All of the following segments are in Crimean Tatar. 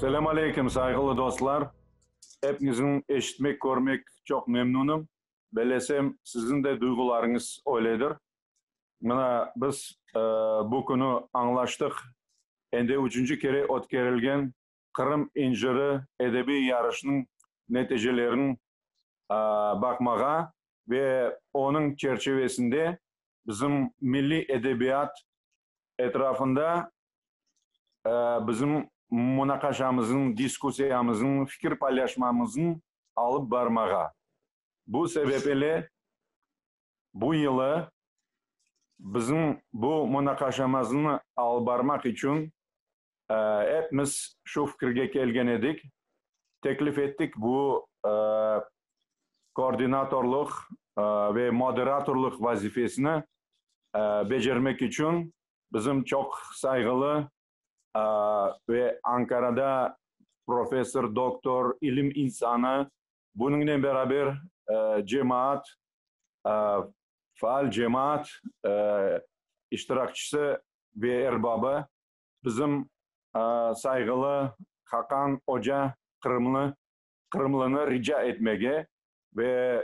Selâm aleyküm, sayğılı dostlar! Epiñizni eşitmek, körmek çoq memnünim. Bellesem, siziñ de duyğularıñız öyledir. Mına, biz bu künü añlaştıq, endi üçünci kere ötkerilgen Qırım inciri edebiy yarışınıñ neticelerini baqmağa ve onıñ çerçivesinde bizim milliy edebiyat etrafında bizim munaqaşamıznıñ, diskussiyamıznıñ, fikir paylaşmamıznıñ alıp barmağa. Bu sebep ile bu yılı bizim bu munaqaşamıznı alıp barmaq içün Epimiz şu fikirge kelgen edik, teklif ettik bu koordinatorlıq ve moderatorlıq vazifesini becermek içün bizim çoq sayğılı ve Ankarada professor, doktor, ilim insanı, bunıñnen beraber cemaat, faal cemaat iştirakçisi ve erbabı bizim sayğılı Haqan oca Qırımlı Qırımlını rica etmege ve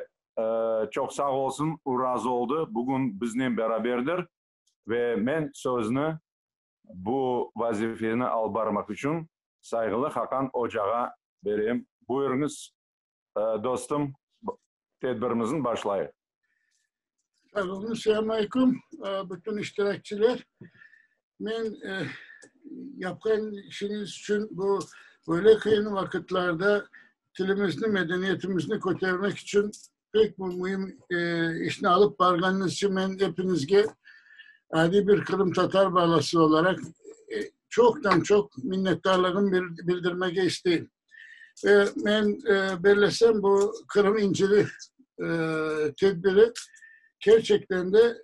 çoq sağ olsun, o razı oldı, bugün biznen beraberdir ve men sözni bu vazifeni alıp barmaq içün sayğılı Haqan ocağa berem. Buyurıñız, dostum, tedbirimizni başlayıq. Sağ olun, selâm aleyküm, bütün iştirakçiler. Men yapqan işiñiz içün bu böyle qıyın vaqıtlarda tilimizni, medeniyetimizni kötermek içün pek bu müim işni alıp barğanıñız içün men epiñizge adiy bir qırımtatar balası olaraq çoqtan-çoq minnetdarlığım bildirmege isteyim. Ve men bellesem, bu Qırım İnciri tedbiri kerçekten de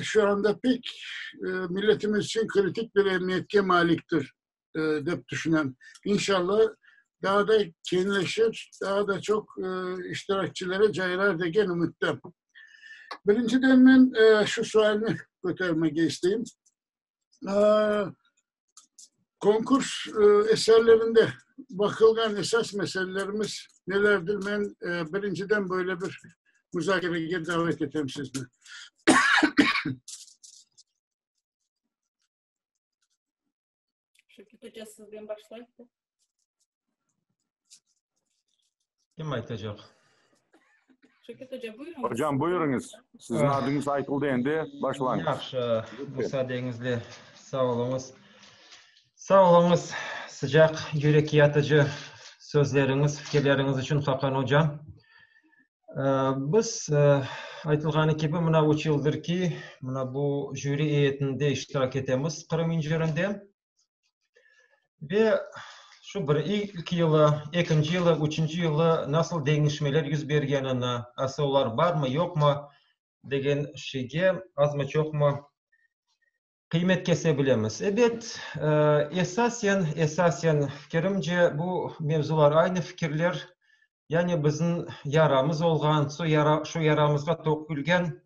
şu anda pek milletimiz içün kritik bir emiyetke maliktir, dep tüşünem. İnşallah, daa da keñleşir, daa da çoq iştirakçilere cayrar degen ümüttem. Birinciden men şu sualni kötermege isteyim. Konkurs eserlerinde baqılğan esas meselelerimiz nelerdir? Men birinciden böyle bir muzakerege davet etem sizni. Şevket oca, sizden başlayıq da. Kim aytacaq? Şevket oca, buyurıñız. Ocam, buyurıñız. Siziñ adıñız aytıldı endi, başlañız. Yahşı, musaadeñizle, sağ oluñız. Sağ oluñız, sıcaq, yürek yatıcı sözleriñiz, fikirleriñiz içün, Haqan ocam. Biz, aytılğanı kibi, mına üç yıldır ki, mına bu jüri eyetinde iştirak etemiz Qırım incirinde. Ve şu bir ilk yılı, ekinci yılı, üçünci yılı nasıl deñişmeler yüz bergenini, asıl olar barmı, yoqmı degen şeyge azmı-çoqmı qıymet kese bilemiz. Ebet, esasen, esasen, fikirimce, bu mevzular aynı fikirler, yani bizim yaramız olğan, şu yaramızğa tökülgen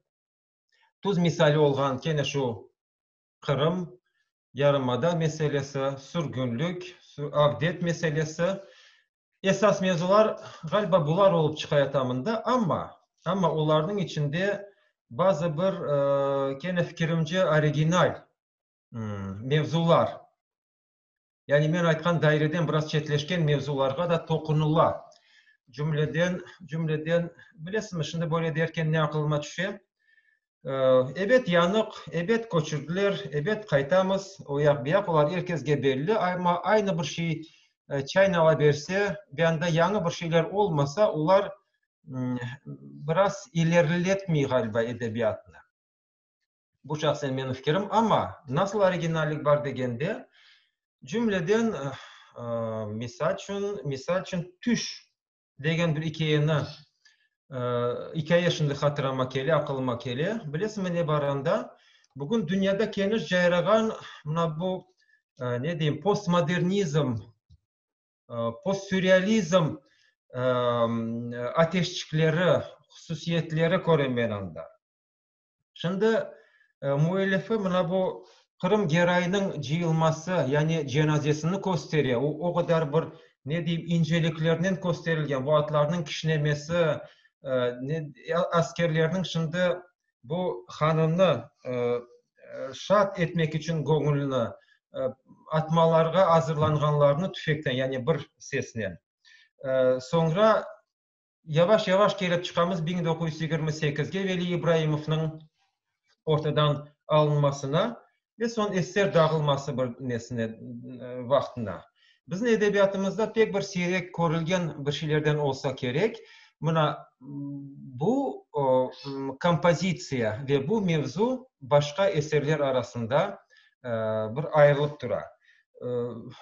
tuz misali olğan kene şu Qırım, yarımada meselesi, sürgünlik, avdet meselesi, esas mevzular, ğaliba, bular olıp çıqayata mında, amma, amma olarnıñ içinde bazı bir, kene fikirimce, original mevzular, yani men aytqan daireden biraz çetleşken mevzularğa da toqunıla. Cümleden, cümleden, bilesiñmi, şimdi böyle derken ne aqılıma tüşe? Ebet, yanıq, ebet, köçürdiler, ebet, qaytamız, o yaq, bu yaq, olar er kesge belli, amma aynı bir şey çaynala berse ve anda yañı bir şeyler olmasa, olar biraz ileriletmey, ğaliba, edebiyatnı. Bu şahsen menim fikirim, amma nasıl originallik bar degende, cümleden, misal içün, misal içün, Tüş degen bir ikâyeni, ikâye şimdi hatırama kele, aqılıma kele. Bilesiñmi ne bar anda? Bugün dünyada keniş cayrağan mına bu, ne deyim, postmodernizm, postsürrealizm ateşçikleri, hususiyetleri körem men anda. Şimdi müellifi mına bu. Qırım Geraynıñ cıyılması, yani cenazesini köstere. O, o qadar bir, ne deyim, inceliklernen kösterilgen, bu atlarnıñ kişnemesi, ne, askerlerniñ şimdi bu hanımnı şad etmek içün göñülini atmalarğa azırlanğanlarını tüfekten, yani bir sesnen. Soñra Yavaş-yavaş kelip çıqamız 1928-ge Veli İbraimovnıñ ortadan alınmasına ve soñ SSR dağılması bir nesine, vaqtına. Bizim edebiyatımızda pek bir siyrek körülgen bir şeylerden olsa kerek, mına bu kompozitsiya ve bu mevzu başqa eserler arasında bir ayırılıp tura.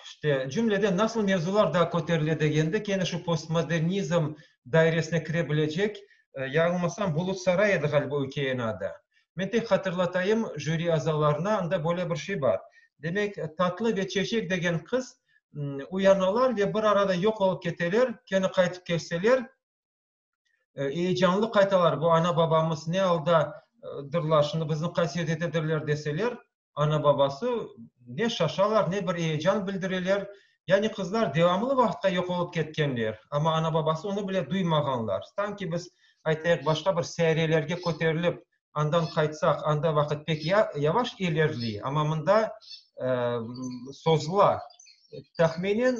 İşte, cümleden nasıl mevzular daa köterile degende, kene şu postmodernizm dairesine kire bilecek, yañılmasam, Bulut saray edi ğaliba ükâyeniñ adı. Men tek hatırlatayım jüri azalarına, anda böyle bir şey bar. Demek, Tatlı ve Çeçek degen qız uyanalar ve bir arada yoq olıp keteler, kene qaytıp kelseler, eyecanlı qaytalar, bu ana-babamız ne aldadırlar, şimdi bizni qasevet etedirler deseler, ana-babası ne şaşalar, ne bir eyecan bildireler. Yani qızlar devamlı vaqıtqa yoq olıp ketkenler, amma ana-babası onı bile duymağanlar. Sanki biz, aytayıq, başqa bir seyyarelerge köterilip, andan qaytsaq, anda vaqıt pek yavaş ilerliy, amma mında sozula. Tahminen,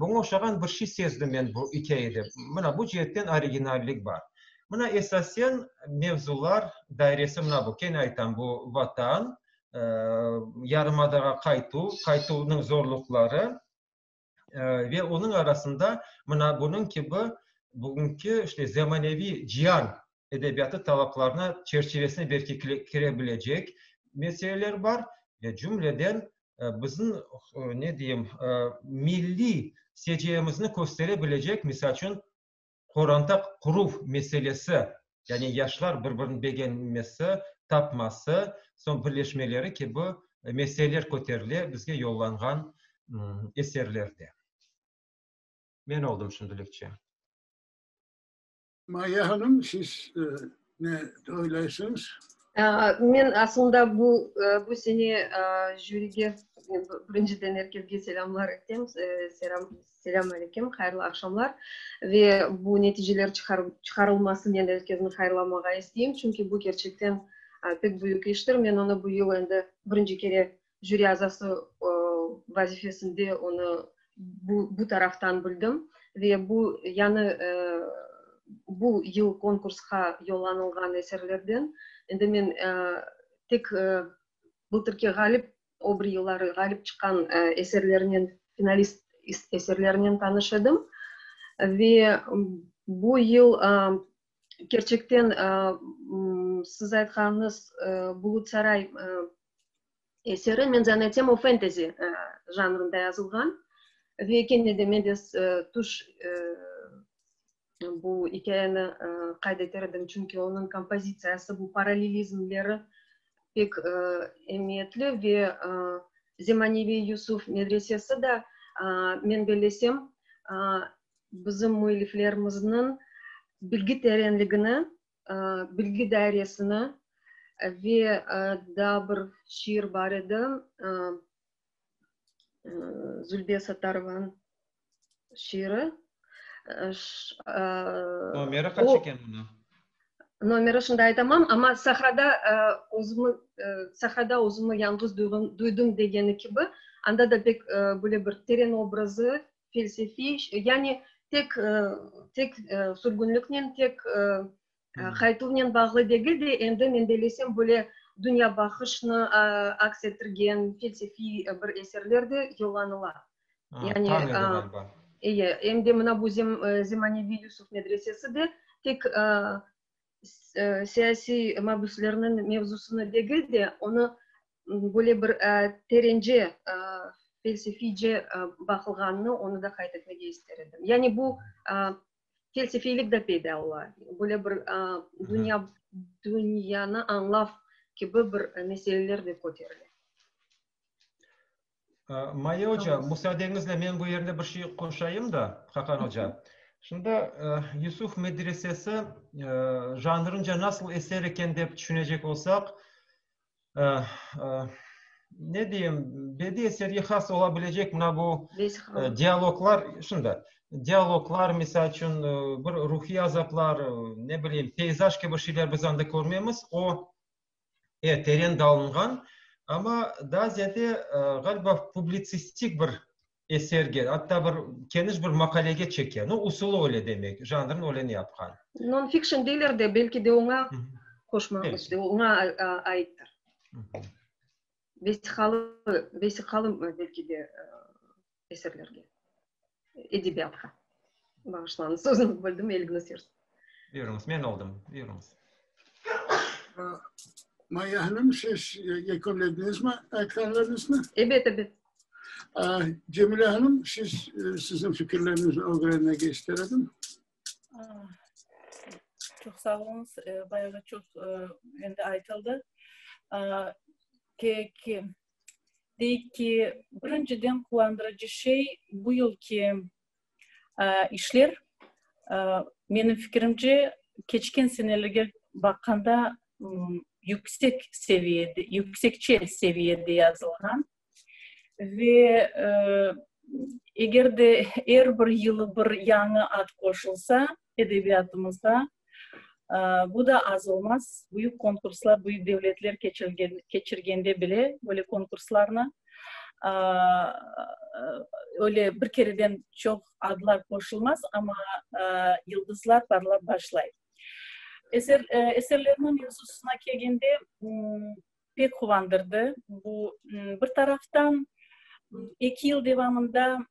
buña oşağan bir şey sezdim men bu ikâyede. Mına bu ceetten originallik bar. Mına esasen mevzular dairesi mına bu. Kene aytam, bu Vatan, yarımadağa qaytuv, qaytuvnıñ zorluqları ve onıñ arasında mına bunıñ kibi bugünki işte zemaneviy cian edebiyatı talaplarına çerçivesine belki kire bilecek meseleler bar ve cümleden bizim ne deyim milliy seciyemizni köstere bilecek, misal içün, qoranta quruv meselesi, yani yaşlar bir-birini begenmesi, tapması, soñ birleşmeleri kibi meseleler köterile bizge yollanğan eserlerde. Men oldım şimdilikçe. Maya hanım, siz ne oylaysıñız? Men aslında bu bu sene jürige birinciden er kesge selâmlar etem. Selâm aleyküm, hayırlı aqşamlar. Ve bu neticeler çıqarılmasınen er kesni hayırlamağa isteyim, çünki bu kerçekten pek büyük iştir. Men onı bu yıl endi birinci kere jüri azası vazifesinde onı bu bu taraftan bildim. Ve bu yañı bu yıl konkursqa yollanılğan eserlerden endi men tek bıltırki ğalip, o bir yılları ğalip çıqqan eserlernen, finalist eserlerinen tanış edim. Ve bu yıl kerçekten siz aytqanıñız Bulut saray eseri, men zan etsem, o fentezi janrında yazılğan. Ve kene de men de tuş bu ikâyeni qayd eter edim, çünki onıñ kompozitsiyası, bu parallelizmleri pek emiyetli ve zemaneviy Yusuf medresesi da, men bellesem, bizim müelliflerimizniñ bilgi terenligini, bilgi dairesini ve daa bir şiir bar edi, Zülbiye Sattarovanıñ şiiri. Nomeri qaç eken bunıñ? Nomeri şimdi aytamam, amma sahrada özümi, sahrada özümi yañğız duydım degeni kibi, anda da pek böyle bir teren obrazı, felsefiy, yani tek, tek sürgünliknen, tek qaytuvnen bağlı degil de, endi men bellesem, böyle dünyabaqışnı aks ettirgen felsefiy bir eserler de yollanıla. Yani, Tañ edi ğaliba. Eye, em de mına bu zemaneviy Yusuf medresesi de tek siyasiy mabüslerniñ mevzusını degil de, onı böyle bir terence, felsefiyce baqılğanını, onı da qayd etmege ister edim. Yani bu felsefiylik de peyda ola, böyle bir dünya, dünyanı añlav kibi bir meseleler de köterile. Maya oca, musaadeñizle men bu yerde bir şey qoşayım da, Hakan oca. Şimdi Yusuf medresesi janrınca nasıl eser eken dep tüşünecek olsaq,. Ne deyim, bediy eserge has ola bilecek mına bu dialoglar, şunda, dialoglar, misal içün, bir ruhiy azaplar, ne bileyim, peyzaj kibi şeyler biz anda körmemiz. O, e, teren dalınğan, amma daa ziyade, ğaliba, publitsistik bir eserge, atta bir keniş bir maqalege çeke. Nu, usulı öyle demek, janrını öyle ne yapqan. Non-fiction deyler de, belki de oña qoşmaq, işte, oña aittir. Vesiqalı, vesiqalı belki de eserlerge, edebiyatqa. Bağışlañız, sözüñizni böldim, Elgin Sers. Buyurıñız, men oldım, buyurıñız. Maya hanım, siz yekünlediñizmi aytqanlarıñıznı? Ebet, ebet. Cemile hanım, siz, siziñ fikirleriñizni ögrenmege ister edim. Çoq sağ oluñız. Bayağı çoq endi aytıldı. Ke, ke, deyik ki, birinciden quvandırıcı şey, bu yılki işler, menim fikirimce, keçken senelerge baqqanda yüksek seviyede, yüksekçe seviyede yazılğan. Ve eger de er bir yılı bir yañı ad qoşulsa edebiyatımızğa, bu da az olmaz. Büyük konkurslar, büyük devletler keçirgende bile böyle konkurslarnı, öyle bir kereden çoq adlar qoşulmaz, amma yıldızlar parlap başlay. Eser, eserlerniñ mevzusına kelgende, pek quvandırdı. Bu, bir taraftan, eki yıl devamında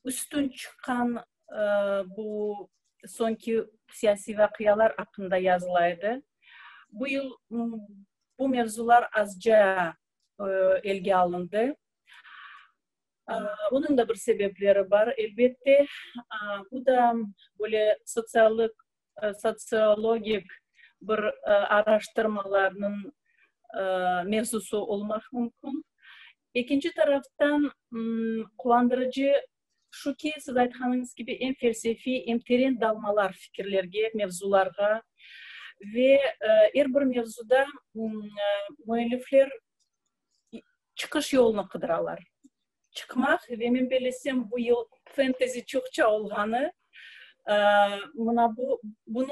üstün çıqqan bu soñki siyasiy vaqialar aqqında yazıla edi. Bu yıl bu mevzular azca elge alındı. Bunıñ da bir sebepleri bar, elbette. Bu da böyle sotsialıq, sotsiologik bir araştırmalarnıñ mevzusı olmaq mümkün. Ekinci taraftan, quvandırıcı şu ki, siz aytqanıñız kibi, em felsefiy, em teren dalmalar fikirlerge, mevzularğa ve er bir mevzuda müellifler çıqış yolunı qıdıralar. Çıqmaq ve men bellesem, bu yıl fentezi çoqça olğanı, mına bu, bunı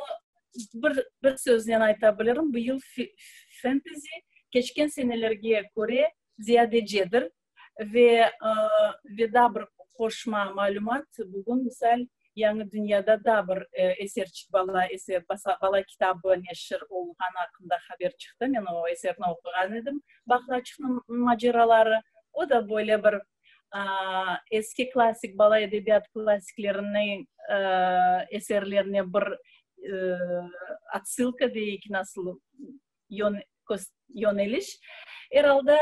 bir, bir söznen ayta bilirim, bu yıl fentezi keçken senelerge köre ziyadecedir. Ve, ve daa bir qoşma malümat, bugün, misal, Yañı dünyada daa bir eserçik bala eser, bala kitabı neşir olunğanı aqqında haber çıqtı. Men o eserni oquğan edim, Baqlaçıqnıñ maceraları. O da böyle bir eski klassik bala edebiyat klassikleriniñ eserlerine bir otsılka deyik, nasıl yöneliş. Er alda,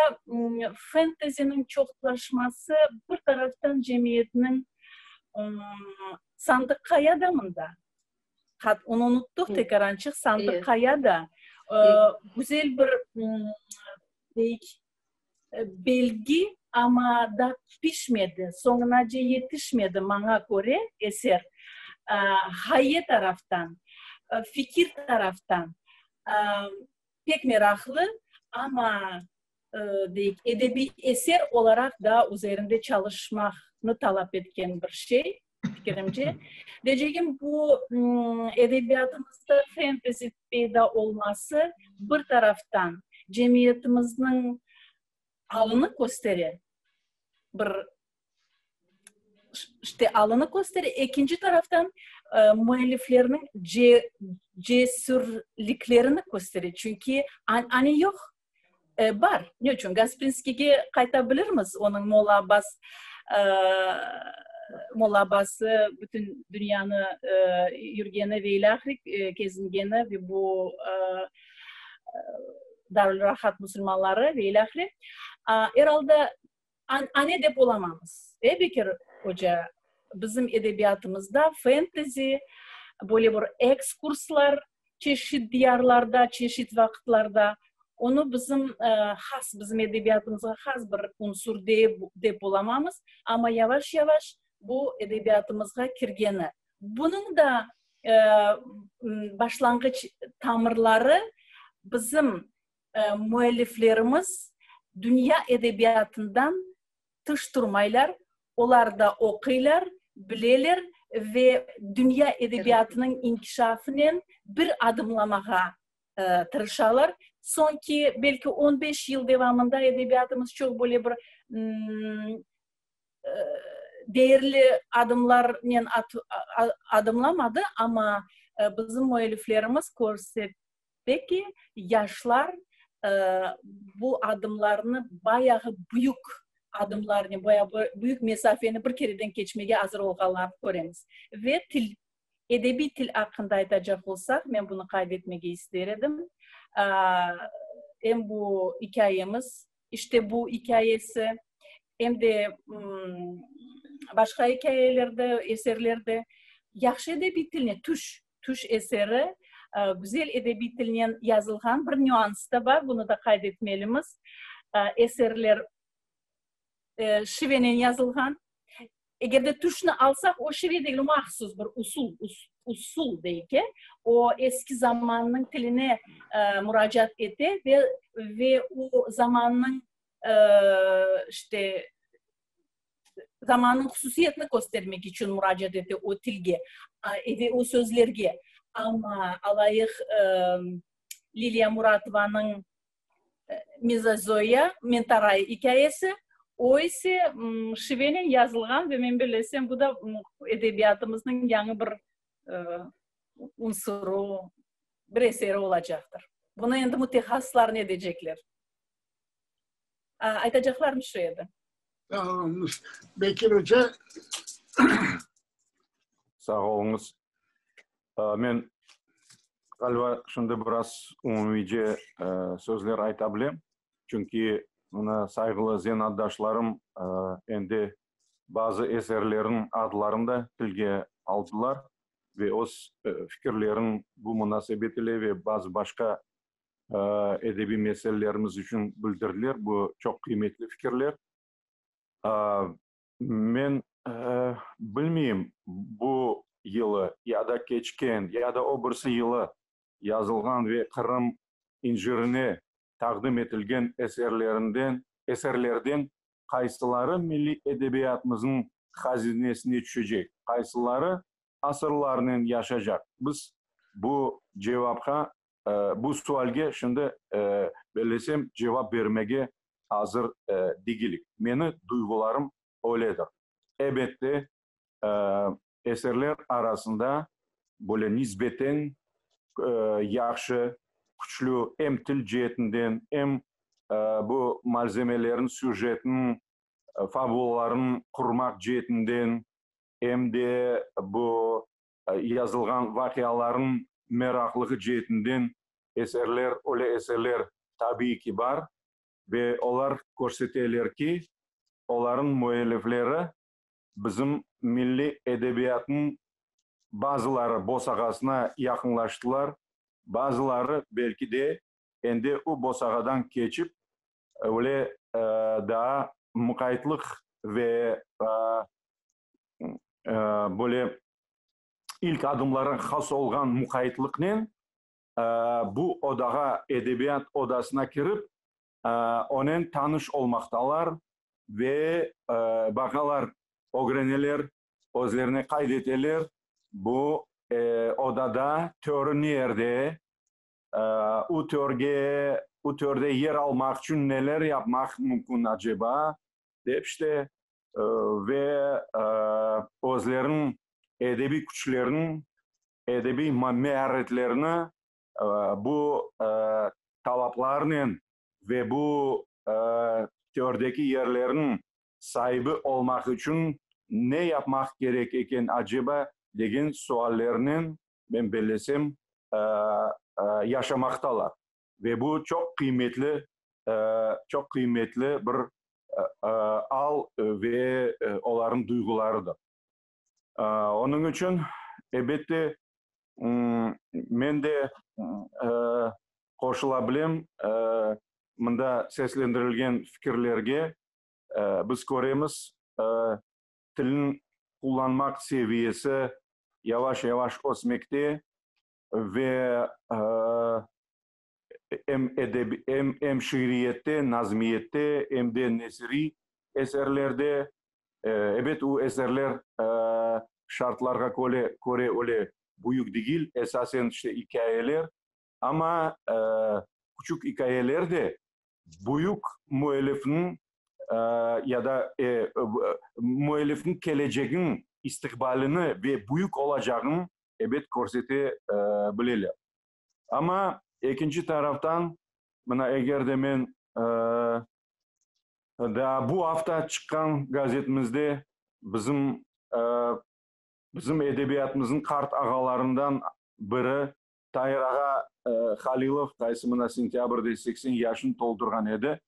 fenteziniñ çoqlaşması bir taraftan cemiyetniñ Sandıq qaya da mında. Onı unuttıq tekarançıq, Sandıq qaya da. Güzel bir, deyik, belgi, amma daa pişmedi, soñunace yetişmedi, maña köre, eser. Ğaye taraftan, fikir taraftan pek meraqlı, amma, deyik, edebiy eser olaraq daa üzerinde çalışmaqnı talap etken bir şey, fikirimce. Deycegim, bu edebiyatımızda fentezi peyda olması, bir taraftan, cemiyetimizniñ alını köstere, bir işte alını köstere, ekinci taraftan, müelliflerniñ cesürliklerini köstere, çünki ani yoq, bar. Ne içün? Gasprinskiyge qayta bilirmiz, onıñ Molla Abbas, Molla Abbası bütün dünyanı yürgeni ve ilâhre kezingeni ve bu Darülrahat musulmanları ve ilâhre. Er alda, Ane dep olamamız. E, Bekir oca, bizim edebiyatımızda fentezi, böyle bir ekskurslar çeşit diyarlarda, çeşit vaqıtlarda, onı bizim has, bizim edebiyatımızğa has bir unsur dep olamamız, amma yavaş-yavaş bu edebiyatımızğa kirgeni. Bunıñ da başlanğıç tamırları bizim. Müelliflerimiz dünya edebiyatından tış turmaylar, olar da oquylar, bileler ve dünya edebiyatınıñ inkişafınen bir adımlamağa tırışalar. Soñki, belki, on beş yıl devamında edebiyatımız çoq böyle bir deyerli adımlarnen adımlamadı, amma bizim müelliflerimiz körsetti ki, yaşlar bu adımlarnı bayağı büyük adımlarnen, bayağı büyük mesafeni bir kereden keçmege azır olğanlarını köremiz. Ve til, edebiy til aqqında aytacaq olsaq, men bunı qayd etmege ister edim, em bu ikâyemiz, işte bu ikâyesi, em de başqa ikâyelerde, eserlerde yahşı edebiy tilnen, Tüş, Tüş eseri güzel edebiy tilnen yazılğan. Bir nüans da bar, bunı da qayd etmelimiz. Eserler şivenen yazılğan. Eger de tüşni alsaq, o şive degil, o mahsus bir usul, usul deyik, o eski zamannıñ tiline muracaat ete ve ve o zamannıñ, işte, zamannıñ hususiyetini köstermek içün muracaat ete o tilge ve o sözlerge. Amma alayıq Liliya Muratovanıñ Mezozoya, Mentaray ikâyesi, o ise şivenen yazılğan ve men bellesem, bu da edebiyatımıznıñ yañı bir unsuru, bir eseri olacaqtır. Bunı endi mütehassıslar ne decekler? Aytacaqlarım şu edi. Sağ oluñız. Bekir oca. Sağ oluñız. Men, ğaliba, şimdi biraz umumiyce sözler ayta bilem, çünki mına sayğılı zenaatdaşlarım endi bazı eserlerniñ adlarını da tilge aldılar ve öz fikirlerini bu munasebet ile ve bazı başqa edebiy meselelerimiz içün bildirdiler. Bu çoq qıymetli fikirler. Men bilmeyim, bu yılı ya da keçken, ya da o birisi yılı yazılğan ve Qırım incirine taqdim etilgen eserlerinden, eserlerden qaysıları milliy edebiyatımıznıñ hazinesine tüşecek, qaysıları asırlarnen yaşacaq? Biz bu cevapqa, bu sualge şimdi, bellesem, cevap bermege azır degilik. Meni duyğularım öyledir. Elbette, eserler arasında böyle nisbeten yahşı, küçlü em til ceetinden, em bu malzemelerin, süjetniñ, fabulalarnıñ qurmaq ceetinden, em de bu yazılğan vaqialarnıñ meraqlığı ceetinden eserler, öyle eserler tabiiy ki bar ve olar körseteler ki, olarnıñ müellifleri bizim milliy edebiyatnıñ bazıları bosağasına yaqınlaştılar, bazıları belki de endi o bosağadan keçip, öyle daa muqaytlıq ve böyle ilk adımlara has olğan muqaytlıqnen bu odağa, edebiyat odasına kirip, onen tanış olmaqtalar ve baqalar, ögreneler, özlerine qayd eteler, bu odada törü ne yerde, o törge, o törde yer almaq içün neler yapmaq mümkün aceba, dep işte, ve özleriniñ edebiy küçlerini, edebiy mearetlerini bu talaplarnen ve bu tördeki yerlerniñ saibi olmaq içün ne yapmaq kerek eken aceba degen suallernen, men bellesem, yaşamaqtalar. Ve bu çoq qıymetli, çoq qıymetli bir al ve olarnıñ duyğularıdır. Onıñ içün, elbette, men de qoşula bilem mında seslendirilgen fikirlerge. Biz köremiz, tilniñ qullanmaq seviyesi yavaş-yavaş ösmekte ve. Em edebi, em, em şiiriyette, nazmiyette, em de nesiriy eserlerde. Ebet, o eserler şartlarğa köre, köre öyle büyük degil, esasen işte ikâyeler. Amma küçük ikâyeler de büyük müellifniñ ya da müellifniñ keleceginiñ istiqbalini ve büyük olacağını ebet körsete bileler. Amma ekinci taraftan, mına eger de men daa bu afta çıqqan gazetimizde bizim bizim edebiyatımıznıñ qart ağalarından biri Tair ağa Halilov, qaysı mına sentâbrde 80 yaşını toldurğan edi,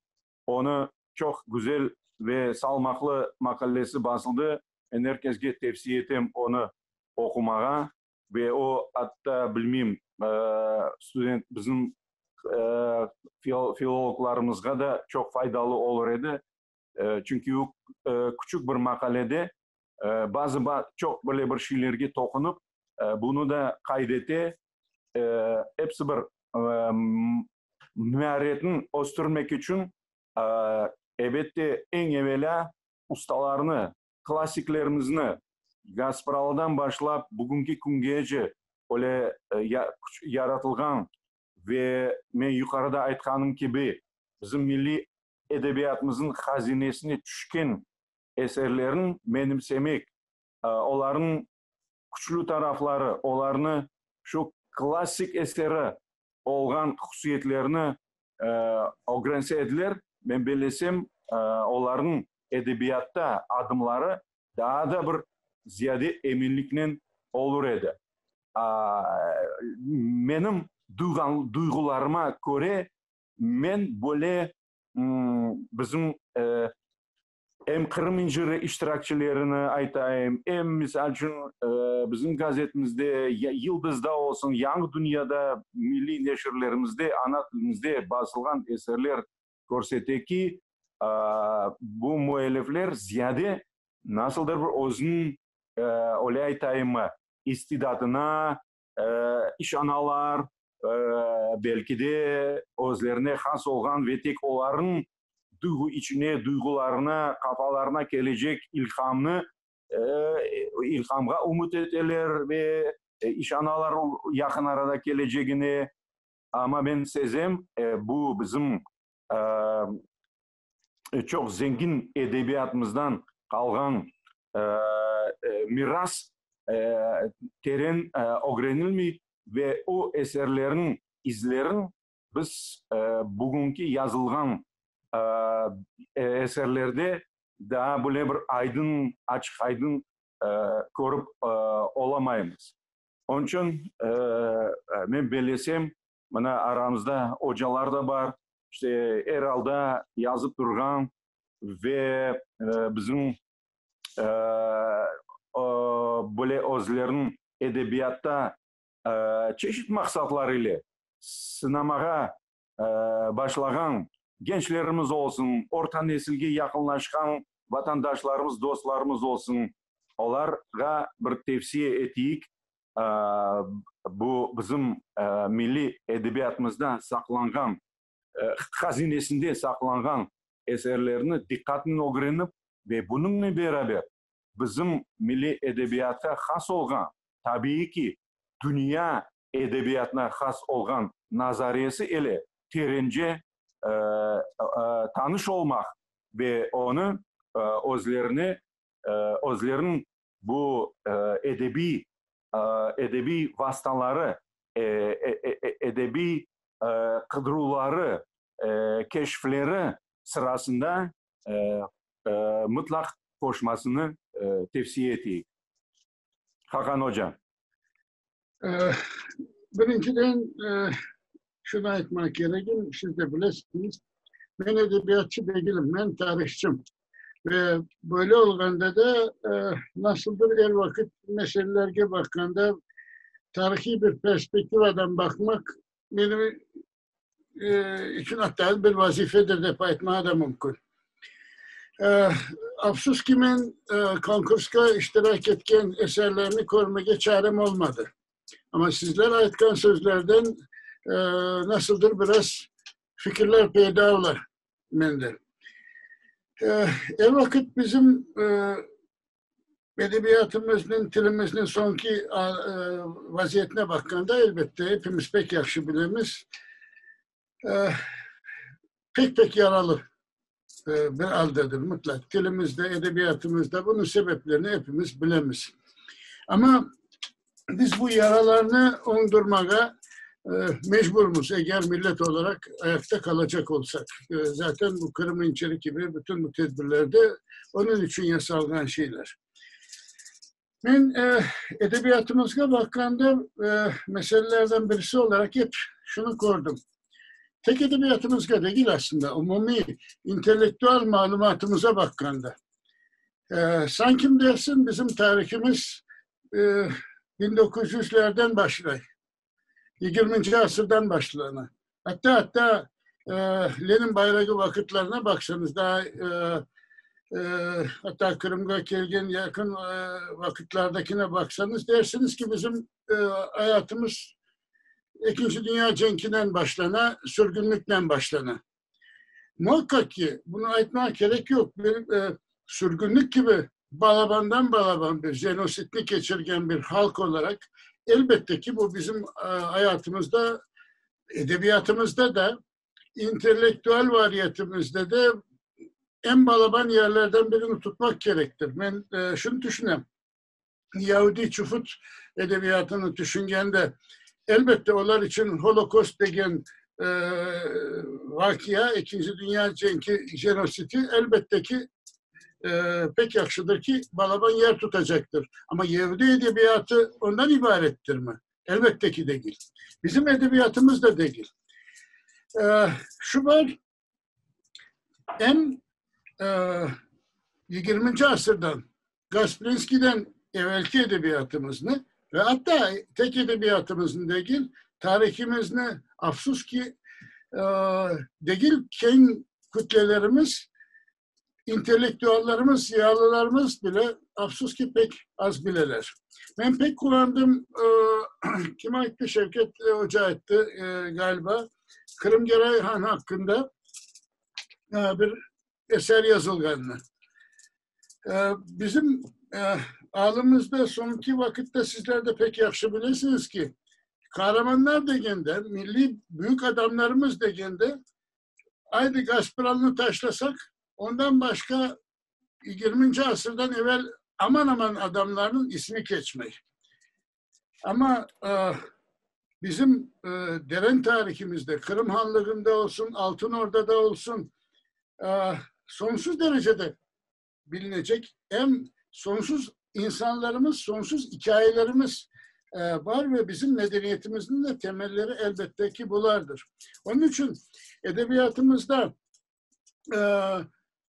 onı çoq güzel ve salmaqlı maqalesi basıldı. Men er kesge tevsiye etem onı oqumağa. Ve o, atta, bilmeyim, student, bizim filologlarımızğa da çoq faydalı olur edi. Çünki o, küçük bir maqalede bazı çoq böyle bir şeylerge toqunıp, bunı da qayd ete. Episi bir mearetni östürmek içün, ebette, eñ evelâ ustalarnı, klassiklerimizni, Gaspralıdan başlap bugünki küngece öyle yaratılğan ve men yuqarıda aytqanım kibi, bizim milliy edebiyatımıznıñ hazinesine tüşken eserlerin menimsemek, olarnıñ küçlü tarafları, olarnı şu klassik eseri olğan hususiyetlerini ögrense ediler, men bellesem, olarnıñ edebiyatta adımları daa da bir ziyade eminliknen olur edi. Menim duyğan duyğularıma köre, men böyle bizim em Qırım inciri iştirakçilerini aytayım, em, misal içün, bizim gazetimizde, Yıldızda olsun, Yañı dünyada, milliy neşirlerimizde, ana tilimizde basılğan eserler körsete ki, bu müellifler ziyade nasıldır bir özüniñ, öyle aytayımmı, istidatına işanalar, belki de özlerine has olğan ve tek olarnıñ duyğu içine, duyğularına, qafalarına kelecek ilhamnı, ilhamğa ümüt eteler ve işanalar yaqın arada kelecegine. Amma men sezem, bu bizim çoq zengin edebiyatımızdan qalğan miras teren ögrenilmey ve o eserlerniñ izlerin biz bugünki yazılğan eserlerde daa böyle bir aydın, açıq-aydın körip olamaymız. Onıñ içün men bellesem, mına aramızda ocalar da bar, işte, er alda yazıp turğan ve bizim böyle özleriniñ edebiyatta çeşit maqsatlar ile sınamağa başlağan gençlerimiz olsun, orta nesilge yaqınlaşqan vatandaşlarımız, dostlarımız olsun, olarğa bir tevsiye eteyik, bu bizim milliy edebiyatımızda saqlanğan, hazinesinde saqlanğan eserlerni diqqatnen ögrenip ve bunıñnen beraber bizim milliy edebiyatqa has olğan, tabiiy ki, dünya edebiyatına has olğan nazariyesi ile terence tanış olmaq ve onı özlerine, özleriniñ bu edebiy, edebiy vastaları, edebiy qıdıruvları, keşfleri sırasında mıtlaq qoşmasını tevsiye eteyik. Hakan oca. Birinciden, şunı aytmaq kerekim, siz de bilesiñiz, men edebiyatçı degilim, men tarihçım. Ve böyle olğanda da nasıldır er vaqıt meselelerge baqqanda tarihiy bir perspektivadan baqmaq menim içün atta bir vazifedir dep aytmağa da mümkün. Afsus ki, men konkurska iştirak etken eserlerni körmege çarem olmadı. Amma sizler aytqan sözlerden. Nasıldır biraz fikirler peyda ola mende. Er vaqıt bizim edebiyatımıznıñ, tilimizniñ soñki vaziyetine baqqanda, elbette, epimiz pek yahşı bilemiz, pek-pek yaralı bir aldadır mıtlaq. Tilimizde, edebiyatımızda bunıñ sebeplerini epimiz bilemiz. Amma biz bu yaralarnı oñdurmağa mecburmız, eger millet olaraq ayaqta qalacaq olsaq. Zaten bu Qırım inciri kibi bütün bu tedbirler de onıñ içün yasalğan şeyler. Men edebiyatımızğa baqqanda meselelerden birisi olaraq ep şunı kördim. Tek edebiyatımızğa degil aslında, umumiy intellektual malümatımıza baqqanda. Sankim dersin bizim tarihimiz 1900-lerden başlay. Yigirminci asırdan başlana. Atta, atta Lenin bayrağı vaqıtlarına baqsañız, daa hatta Qırımğa kelgen yaqın vaqıtlardakine baqsañız, dersiñiz ki, bizim ayatımız Ekinci dünya cenkinen başlana, sürgünliknen başlana. Muhakkak ki, bunı aytmağa kerek yoq, bir sürgünlik kibi balabandan balaban bir jenositni keçirgen bir halq olaraq, elbette ki, bu bizim ayatımızda, edebiyatımızda da, intellektual variyetimizde de eñ balaban yerlerden birini tutmaq kerektir. Men şunı tüşünem, Yaudiy çufut edebiyatını tüşüngende, elbette, olar içün Holokost degen vaqia, Ekinci dünya cenki jenosidi, elbette ki, pek yahşıdır ki, balaban yer tutacaqtır. Amma yeudiy edebiyatı ondan ibarettirmi? Elbette ki, degil. Bizim edebiyatımız da degil. Şu bar, Em yigirminci asırdan, Gasprinskiyden evelki edebiyatımıznı ve atta tek edebiyatımıznı degil, tarihimizni, afsus ki, degil keñ kütlelerimiz, intellektuallarımız, ziyalılarımız bile, afsus ki, pek az bileler. Men pek quvandım, kim ayttı, Şevket oca ayttı, ğaliba, Qırım Geray han aqqında bir eser yazılğanını. Bizim alımızda soñki vaqıtta sizler de pek yahşı bilesiñiz ki, qaramanlar degende, milliy büyük adamlarımız degende, aydı Gaspıralını taşlasaq, ondan başqa yigirminci asırdan evel aman-aman adamlarnıñ ismi keçmey. Amma bizim deren tarihimizde, Qırım Hanlığında olsun, Altın Ordada olsun, soñsuz derecede bilinecek em soñsuz insanlarımız, soñsuz ikâyelerimiz bar ve bizim medeniyetimizniñ de temelleri elbette ki bulardır. Onıñ içün edebiyatımızda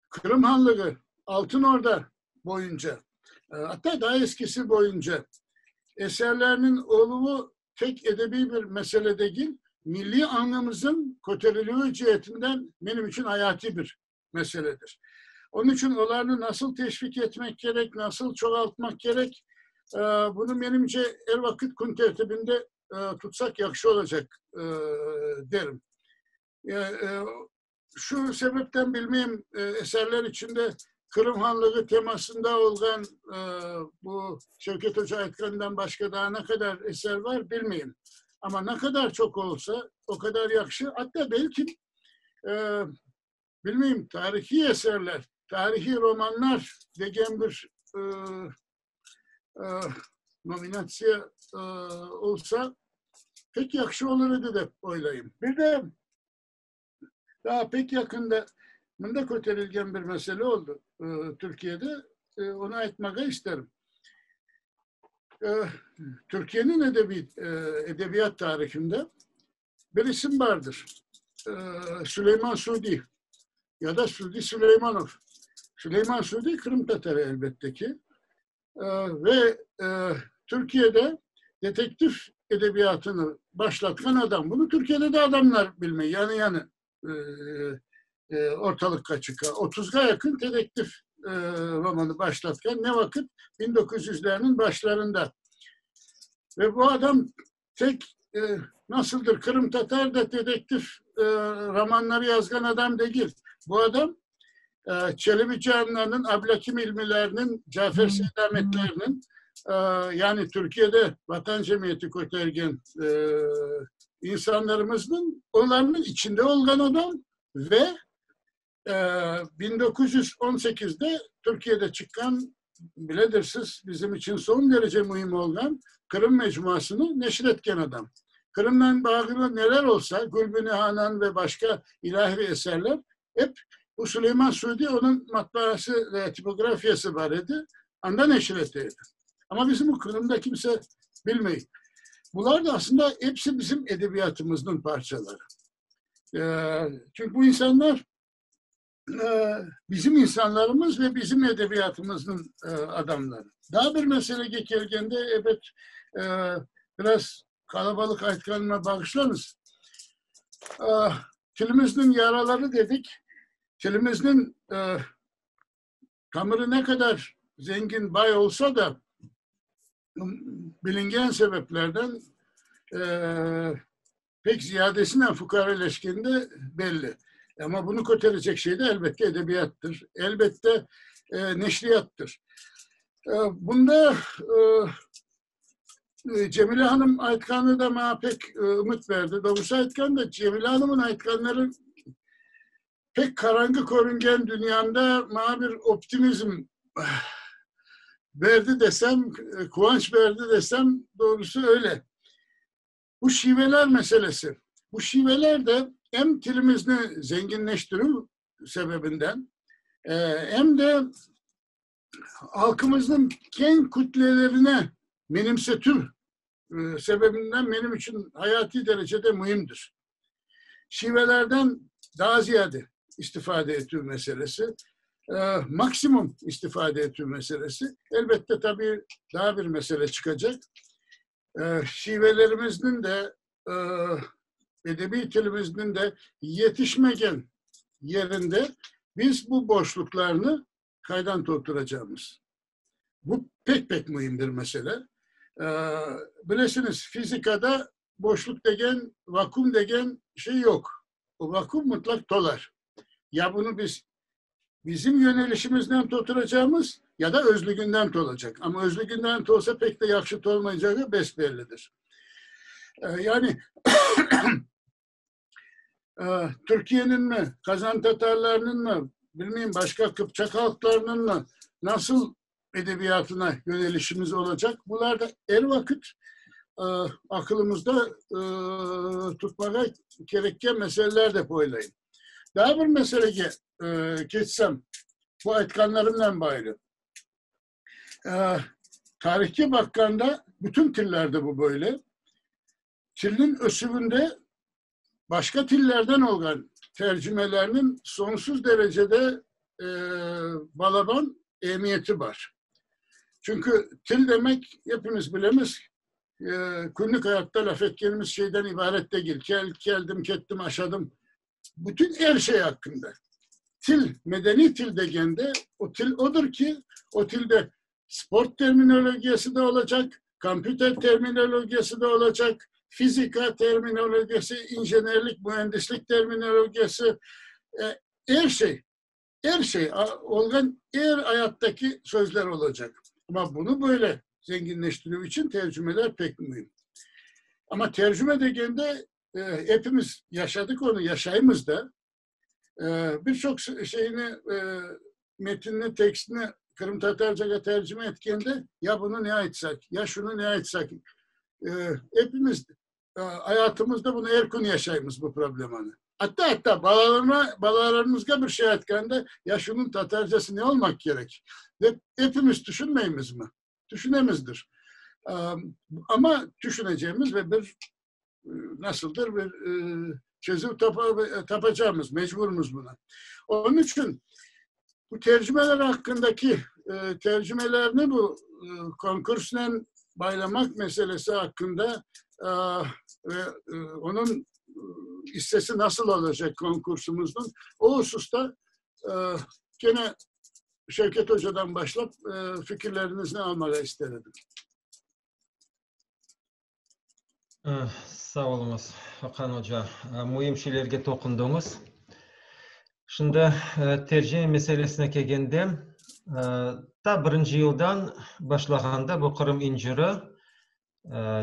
Qırım Hanlığı, Altın Orda boyunca, hatta daa eskisi boyunca eserlerniñ oluvı tek edebiy bir mesele degil, milliy añımızın köterilüvi ceetinden menim içün ayatiy bir meseledir. Onıñ içün olarnı nasıl teşvik etmek kerek, nasıl çoğaltmaq kerek, bunı menimce er vaqıt kün tertibinde tutsaq yahşı olacaq derim. Şu sebepten bilmeyim, eserler içinde Qırım Hanlığı temasında olğan bu Şevket oca aytqanından başqa daa ne qadar eser var, bilmeyim. Amma ne qadar çoq olsa, o qadar yahşı. Atta belki, bilmeyim, tarihiy eserler, tarihiy romanlar degen bir nominatsiya olsa, pek yahşı olur edi dep oylayım. Bir de Daa pek yaqında mında köterilgen bir mesele oldı Türkiyede, onı aytmağa isterim. Türkiyeniñ edebiy, edebiyat tarihinde bir isim bardır, Süleyman Sudi ya da Sudi Süleymanov. Süleyman Sudi qırımtatarı elbette ki. Ve Türkiyede detektiv edebiyatını başlatqan adam. Bunı Türkiyede de adamlar bilmey, yañı-yañı ortalıqqa çıqa. Otuzğa yaqın dedektiv romanı başlatqan, ne vaqıt? 1900-lerniñ başlarında. Ve bu adam tek. nasıldır qırımtatar da dedektiv romanları yazğan adam degil. Bu adam Çelebi Cananıñ, Ablâkim İlmilerniñ, Cafer Seydametlerniñ, yani Türkiyede Vatan Cemiyeti kötergen insanlarımıznıñ, olarnıñ içinde olğan adam ve 1918-de Türkiyede çıqqan, biledirsiz, bizim içün soñ derece müim olğan Qırım mecmuasını neşir etken adam. Qırımnen bağlı neler olsa, Gülbün-i Hanan ve başqa ilâhre eserler ep bu Suleyman Suudi onıñ matbaası ve tipografiyası bar edi, anda neşir ete edi. Amma bizim Qırımda kimse bilmey. Bular da aslında episi bizim edebiyatımıznıñ parçaları. Çünki bu insanlar bizim insanlarımız ve bizim edebiyatımıznıñ adamları. Daa bir meselege kelgende, ebet, biraz qalabalıq aytqanıma bağışlañız. Tilimizniñ yaraları dedik, tilimizniñ tamırı ne qadar zengin, bay olsa da, bilingen sebeplerden pek ziyadesinen fuqareleşkeni de belli. Amma bunı köterecek şey de elbette edebiyattır, elbette neşriyattır. Bunda Cemile hanım aytqanı da maña pek ümüt berdi. Doğrusı aytqanda, Cemile hanımın aytqanları pek qarañğı körüngen dünyamda maña bir optimizm berdi desem, quvanç berdi desem, doğrusı öyle. Bu şiveler meselesi. Bu şiveler de em tilimizni zenginleştirüv sebebinden, em de halqımıznıñ keñ kütlelerine menimsetüv sebebinden menim içün hayatiy derecede müimdir. Şivelerden daa ziyade istifade etüv meselesi, maksimum istifade etüv meselesi, elbette, tabiy, daa bir mesele çıqacaq. Şivelerimizniñ de, edebiy tilimizniñ de yetişmegen yerinde biz bu boşluqlarnı qaydan tolduracağımız? Bu pek-pek müim bir mesele. Bilesiñiz, fizikada boşluq degen, vakuum degen şey yoq. O vakuum mutlaq tolar. Ya bunı biz bizim yönelişimiznen tolduracağımız, ya da özlüginden tolacaq. Amma özlüginden tolsa pek de yahşı tolmaycağı bes-bellidir. Yani Türkiyeniñmi, Qazan tatarlarınıñmı, bilmeyim, başqa qıpçaq halqlarınıñmı nasıl edebiyatına yönelişimiz olacaq, bular da er vaqıt aqılımızda tutmağa kerekken meseleler dep oylayım. Daa bir meselege keçsem, bu aytqanlarımnen bağlı. Tarihke baqqanda, bütün tillerde bu böyle, Tilniñ ösüvinde başqa tillerden olğan tercimelerniñ soñsuz derecede balaban emiyeti bar. Çünki til demek, epimiz bilemiz, künlük ayatta laf etkenimiz şeyden ibaret degil. Kel, keldim, kettim, aşadım. Bütün er şey aqqında. Til, medeniy til degende, o til odır ki, o tilde sport terminologiyası da olacaq, kompyuter terminologiyası da olacaq, fizika terminologiyası, injenerlik, müendislik terminologiyası, er şey, er şey, olğan er ayattaki sözler olacaq. Amma bunı böyle zenginleştirüv içün tercümeler pek müim. Amma tercüme degende, epimiz yaşadıq onı, yaşaymız da. Bir çoq şeyni, metinni, tekstni qırımtatarcağa tercime etkende, ya bunı ne aytsaq, ya şunı ne aytsaq, epimiz ayatımızda bunı er kün yaşaymız, bu problemanı. Atta, atta balalarına, balalarımızğa bir şey aytqanda, ya şunıñ tatarcası ne olmaq kerek, dep epimiz tüşünmeymizmi? Tüşünemizdir. Amma tüşünecegimiz ve bir nasıldır bir çözüm tapacağımız, mecburmuz buna. Onun içün bu tercümeler hakkındaki tercümelerni bu konkursnen baylamaq meselesi hakkında ve onun hissesi nasıl olacaq konkursumuzun o hususta gene Şevket Hoca'dan başlap fikirlerinizni almağa ister edim. Sağ oluñız, Haqan oca. Müim şeylerge toqundıñız. Şimdi tercime meselesine kelgende, ta birinci yıldan başlağanda bu Qırım inciri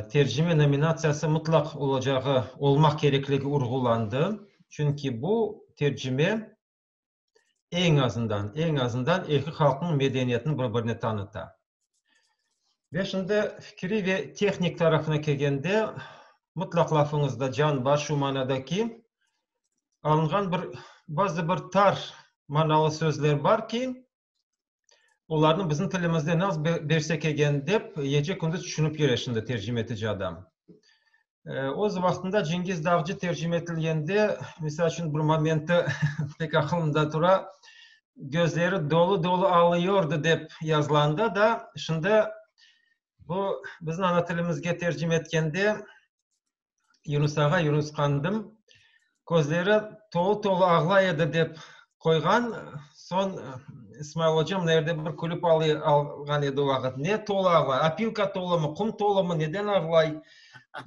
tercime nominatsiyası mıtlaq olacağı, olmaq kerekligi urğulandı. Çünki bu tercime eñ azından, eñ azından eki halqnıñ medeniyetini bir-birine tanıta. Ve şimdi fikriy ve tehnik tarafına kelgende, mıtlaq lafıñızda can bar şu manada ki, alınğan bir bazı bir tar manalı sözler bar ki, olarnı bizim tilimizde nasıl bersek eken dep gece-kündüz tüşünip yüre şimdi tercime etici adam. Öz vaqtında Cengiz Dağcı tercime etilgende, misal içün, bir momenti pek aqılımda tura, gözleri dolu-dolu ağlıyordı dep yazılanda da, şimdi bu bizim ana tilimizge tercime etkende Yunus ağa, Yunus Qandım, közleri tolu-tolu ağlay edi dep qoyğan, soñ İsmail oca mına yerde bir külüp alğan edi o vaqıt. Ne tolu ağlay? Opilka tolumı, qum tolumı, neden ağlay?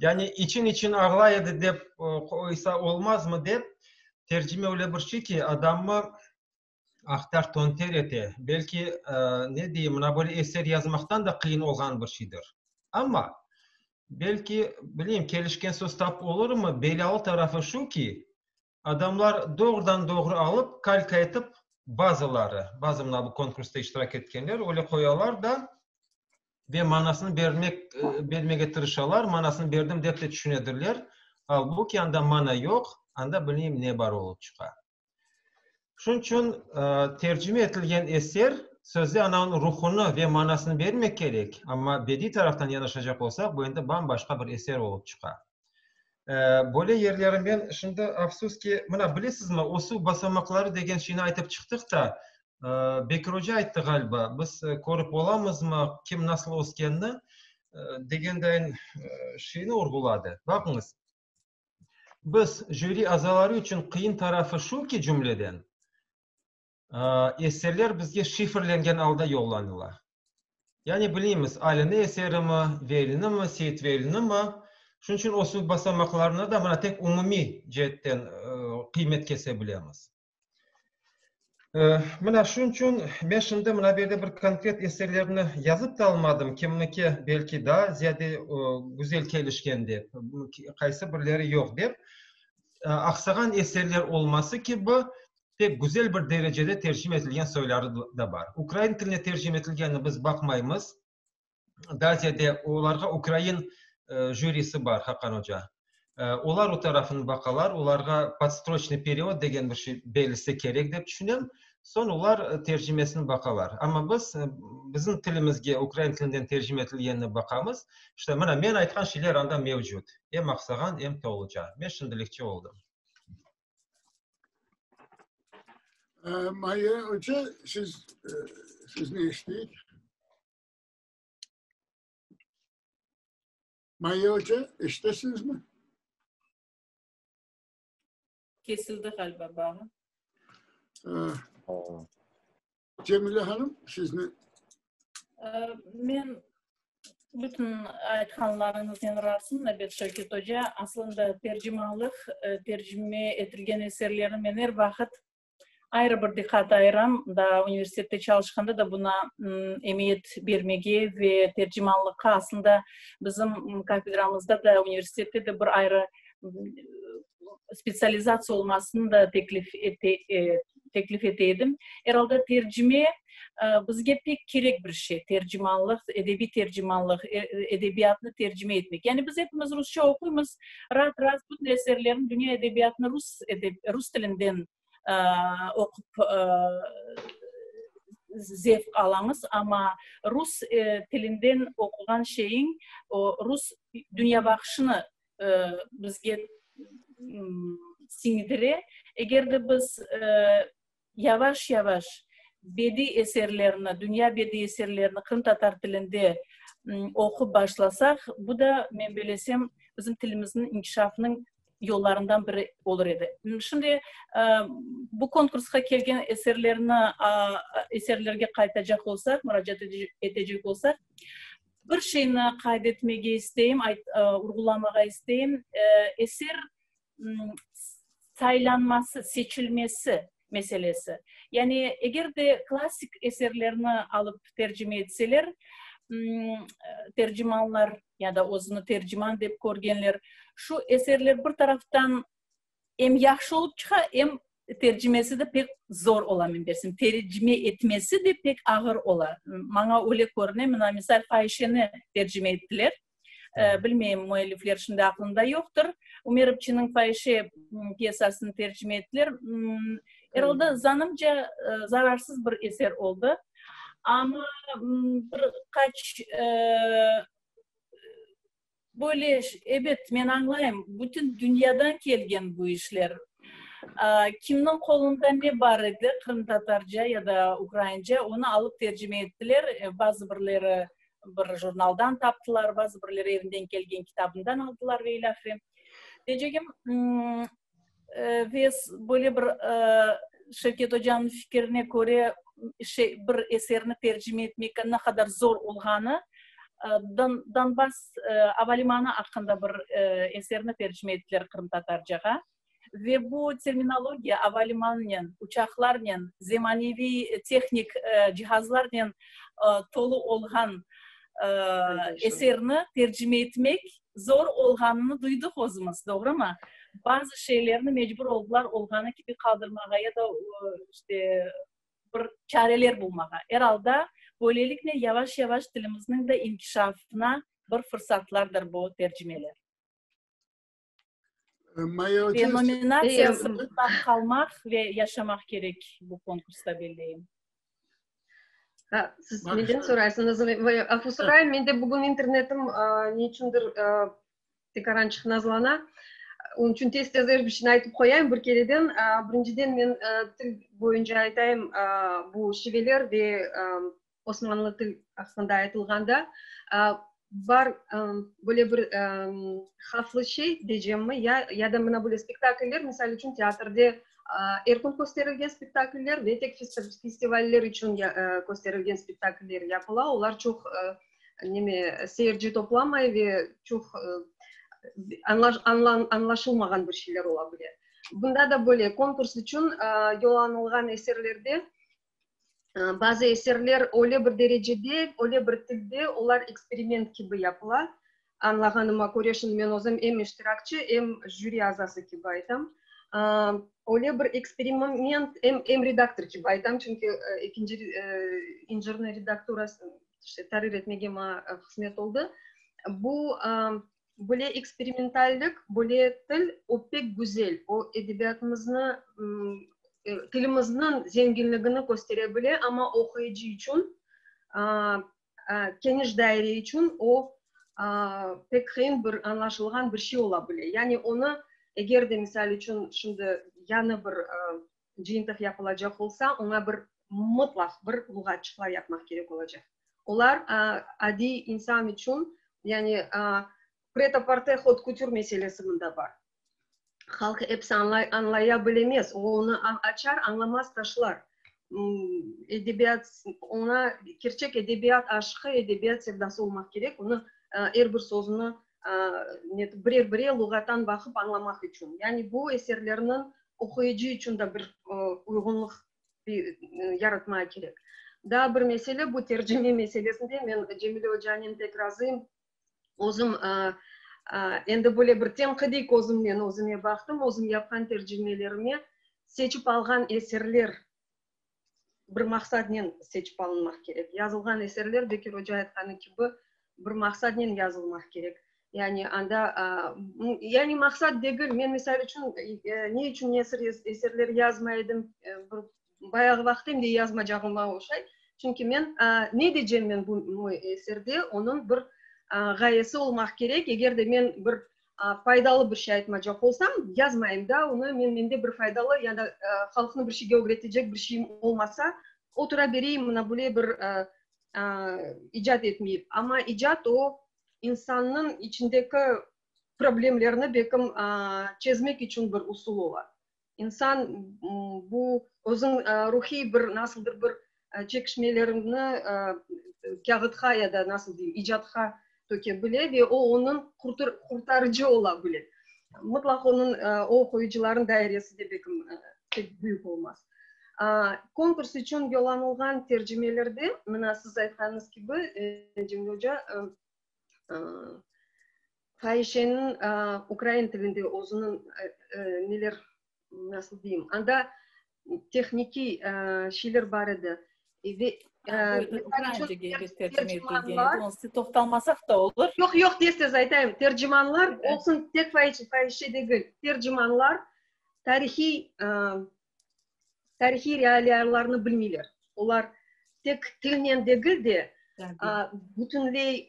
Yani için-için ağlay edi dep qoysa olmazmı dep, tercime öyle bir şey ki, adamı aqtar tönter ete. Belki, ne deyim, mına böyle eser yazmaqtan da qıyın olğan bir şeydir. Amma, belki, bilmeyim, kelişken söz tapıp olurmı, belâlı tarafı şu ki, adamlar doğrudan-doğru alıp, kalka etip, bazıları, bazı mına bu konkursta iştirak etkenler öyle qoyalar da ve manasını bermek, bermege tırışalar, manasını berdim dep de tüşünedirler. Albuki anda mana yoq, anda bilmeyim ne bar olıp çıqa. Şunıñ içün tercime etilgen eser sözde anavnıñ ruhunı ve manasını bermek kerek, amma bediy taraftan yanaşacaq olsaq, bu endi bam-başqa bir eser olıp çıqa. Böyle yerleri men şimdi, afsus ki, mına, bilesizmi, ösüv basamaqları degen şeyni aytıp çıqtıq da, Bekir oca ayttı ğaliba, biz körip olamızmı, kim nasıl öskenini, degendayın şeyni urğuladı. Baqıñız. Biz, jüri azaları içün qıyın tarafı şu ki, cümleden, eserler bizge şifrlengen alda yollanıla. Yani bilmeymiz, Alini eserimi, Velinimi, Seyitvelini-mi, şunıñ içün ösüv basamaqlarını da mına tek umumiy ceetten qıymet kese bilemiz. Mına şunıñ içün men şimdi mına bu yerde bir konkret eserlerni yazıp da almadım, kimniki belki daa ziyade güzel kelişken dep, qaysı birleri yoq dep. Aqsağan eserler olması kibi, pek güzel bir derecede tercime etilgen soyları da bar. Ukrain tiline tercime etilgenini biz baqmaymız. Daa ziyade olarğa ukrain jürisi bar, Haqan oca. Olar o tarafını baqalar, olarğa podstroçnıy perevod degen bir şey berilse kerek dep tüşünem. Soñ olar tercimesini baqalar. Amma biz bizim tilimizge ukrain tilinden tercime etilgenini baqamız. İşte, mına, men aytqan şeyler anda mevcut. Em aqsağan, em toluca. Men şimdilikçe oldım. Mayye oca, siz, sizni eşiteyik. Mayye oca, eşitesiñizmi? Kesildi ğaliba bağı. Cemile hanım, sizni. Men bütün aytqanlarıñıznen razım, ebet, Şevket oca. Aslında tercimanlıq, tercime etilgen eserlerni men er vaqıt Ayrı bir diqqat ayıram, daa universitette çalışqanda da buna emiyet bermege ve tercimanlıqqa aslında bizim kafedramızda da, universitette de bir ayrı spetsializatsiya olmasını da teklif teklif ete edim. Er alda tercime bizge pek kerek bir şey, tercimanlıq, edebiy tercimanlıq, edebiyatnı tercime etmek. Yani biz epimiz rusça oquymız, raat-raat bütün eserlerni, dünya edebiyatını rus rus tilinden oqup zevq alamız, amma rus tilinden oquğan şeyiñ o rus dünyabaqışını bizge siñdire. Eger de biz yavaş-yavaş bediy eserlerni, dünya bediy eserlerini qırımtatar tilinde oqup başlasaq, bu da, men belesem, bizim tilimizniñ inkişafınıñ yollarından biri olur edi. Şimdi bu konkursqa kelgen eserlerni, eserlerge qaytacaq olsaq, muracaat etecek olsaq. Bir şeyni qayd etmege isteyim, urğulamağa isteyim, eser saylanması, seçilmesi meselesi. Yani eger de klassik eserlerni alıp tercime etseler, tercimanlar ya da özüni terciman dep körgenler, şu eserler bir taraftan em yahşı olıp çıqa, em tercimesi de pek zor ola, men dersem. Tercime etmesi de pek ağır ola. Maña öyle körüne. Mına, misal, Fahişeni tercime ettiler. Bilmeyim, müellifler şimdi aqlımda yoqtır. Ümerovçınıñ Fahişe pyesasını tercime ettiler. Er alda, zanımca, zararsız bir eser oldı. Amma bir qaç Böyle, ebet, men añlayım, bütün dünyadan kelgen bu işler. Kimniñ qolunda ne bar edi, qırımtatarca ya da ukrainca, onı alıp tercime ettiler. Bazı birleri bir jurnaldan taptılar, bazı birleri evinden kelgen kitabından aldılar ve ilâhre. Deycegim, ve böyle bir Şevket ocanıñ fikirine köre, şey, bir eserni tercime etmek ne qadar zor olğanı, Donbass avalimanı aqqında bir eserni tercime ettiler qırımtatarcağa. Ve bu terminologiya avalimanınen, uçaqlarnen, zemaneviy tehnik cihazlarnen tolu olğan eserni tercime etmek zor olğanını duydıq özümiz, doğrumı? Bazı şeylerni mecbur oldılar olğanı kibi qaldırmağa ya da, işte, bir çareler bulmağa. Er alda, böylelikle yavaş-yavaş tilimizniñ de inkişafına bir fırsatlardır bu tercimeler. Ve nominatsiyasında qalmaq ve yaşamaq kerek bu konkursta, belleyim. Siz menden soraysıñız. Afu sorayım, mende bugün internetim ne içündir tekarançıq nazlana. Onıñ içün tez-tez er bir şeyni aytıp qoyayım bir kereden. Birinciden men til boyunca aytayım, bu şiveler ve osmanlı til aqqında aytılğanda bar böyle bir havflı şey deycemmi, ya, ya da mına böyle spektakller, misal içün, teatrde er kün kösterilgen spektakller ve tek festivaller içün kösterilgen spektakller yapıla, olar çoq neme, seyirci toplamay ve çoq añlaşılmağan bir şeyler ola bile. Bunda da böyle konkurs içün yollanılğan eserlerde Bazı eserler öyle bir derecede, öyle bir tilde, olar eksperiment kibi yapıla. Añlağanıma köre, şimdi men özüm em iştirakçi, em jüri azası kibi aytam. Öyle bir eksperiment, em, em redaktor kibi aytam, çünki ekinci İncirniñ redakturası, işte, tarir etmege maña qısmet oldı. Bu böyle eksperimentallik, böyle til, o pek güzel, o edebiyatımıznı, tilimizniñ zenginligini köstere bile, amma oquyıcı içün, keniş daire içün o pek qıyın bir añlaşılğan bir şey ola bile. Yani onı, eger de, misal içün, şimdi yañı bir cıyıntıq yapılacaq olsa, oña bir mıtlaq bir luğatçıqlar yapmaq kerek olacaq. Olar adiy insan içün, yani prêt-à-porter, haute couture meselesi mında bar. Halq episi añlaya bilemez, o onı açar, añlamaz, taşlar. Edebiyat, oña kerçek edebiyat aşqı, edebiyat sevdası olmaq kerek, onı er bir sözüni birer-birer luğattan baqıp añlamaq içün. Yani bu eserlerniñ oquyıcı içün de bir uyğunlıq yaratmağa kerek. Daa bir mesele, bu tercime meselesinde men Cemile ocanen pek razıyım. Özüm endi böyle bir tenqidiy közümnen özüme baqtım, özüm yapqan tercimelerime seçip alğan eserler bir maqsadnen seçip alınmaq kerek. Yazılğan eserler, Bekir oca aytqanı kibi, bir maqsadnen yazılmaq kerek. Yani anda, yani maqsad degil, men, misal içün, ne içün nesir eserler yazmay edim, bir bayağı vaqıt em de yazmacağıma oşay. Çünki men, ne deycem men bu eserde, onıñ bir ğayesi olmaq kerek. Eger de men bir faydalı bir şey aytmacaq olsam, yazmayım da onı, men, mende bir faydalı ya da halqnı bir şeyge ögretecek bir şeyim olmasa, otura bereyim, mına böyle bir icat etmeyip. Amma icat o, insannıñ içindeki problemlerni belkim çezmek içün bir usul ola. İnsan bu özüñ ruhiy bir nasıldır bir. çekişmelerini kâğıtqa ya da, nasıl deyim, icatqa töke bile ve o onıñ qurtarıcı ola bile. Mıtlaq onıñ o oquyıcılarnıñ dairesi de belkim pek büyük olmaz. Konkurs içün yollanılğan tercimelerde, mına siz aytqanıñız kibi, Cemil oca, Faişeniñ ukrain tilinde özüniñ neler, nasıl deyim, anda tehnikiy şeyler bar edi. Ve tercimanlar toqtalmasaq da olur. Yoq, yoq, tez-tez aytayım. Tercimanlar olsun, tek faişe degil, tercimanlar tarihiy tarihiy realiyalarnı bilmeyler. Olar tek tilnen degil de, bütünley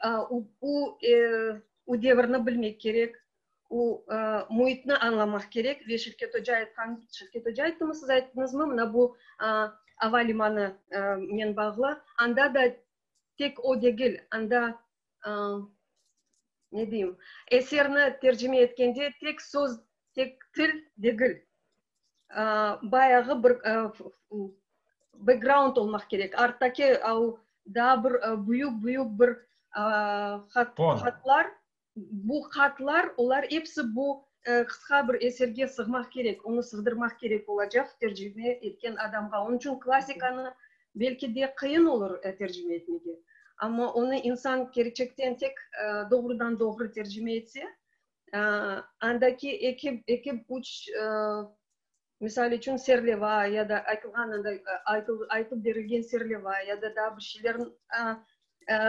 o devirni bilmek kerek, o müitni añlamaq kerek. Ve Şevket oca aytqan, Şevket oca ayttımı, siz ayttıñızmı, mına bu ava limanınen bağlı, anda da tek o degil, anda, ne deyim, eserni tercime etkende tek söz, tek til degil, bayağı bir background olmaq kerek, arttaki daa bir büyük-büyük bir hatlar, bu hatlar, olar episi bu qısqa bir eserge sığmaq kerek, onı sığdırmaq kerek olacaq tercime etken adamğa. Onıñ içün klassikanı belki de qıyın olur tercime etmege, amma onı insan kerçekten tek doğrudan-doğru tercime etse, andaki eki, eki, üç, misal içün, serleva ya da aytılğan anda aytıp berilgen serleva ya da daa bir şeylerniñ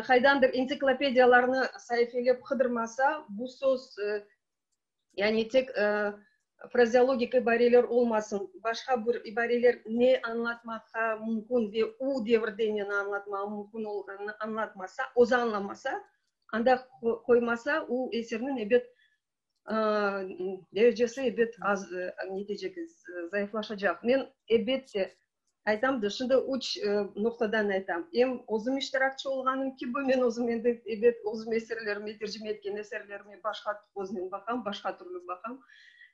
qaydandır entsiklopediyalarnı saifelep qıdırmasa, bu söz, yani tek frazeologik ibareler olmasın, başqa bir ibareler ne añlatmağa mümkün ve o devirde neni añlatmağa mümkün olğanını añlatmasa, özü añlamasa, anda qoymasa, o eserniñ, ebet, derecesi, ebet, az, ne deycek, zayıflaşacaq. Men, ebette, aytam da, şimdi üç noqtadan aytam. Em özüm iştirakçı olğanım kibi, men özüm endi, ebet, özüm eserlerime, tercime etken eserlerime başqa köznen baqam, başqa türlü baqam.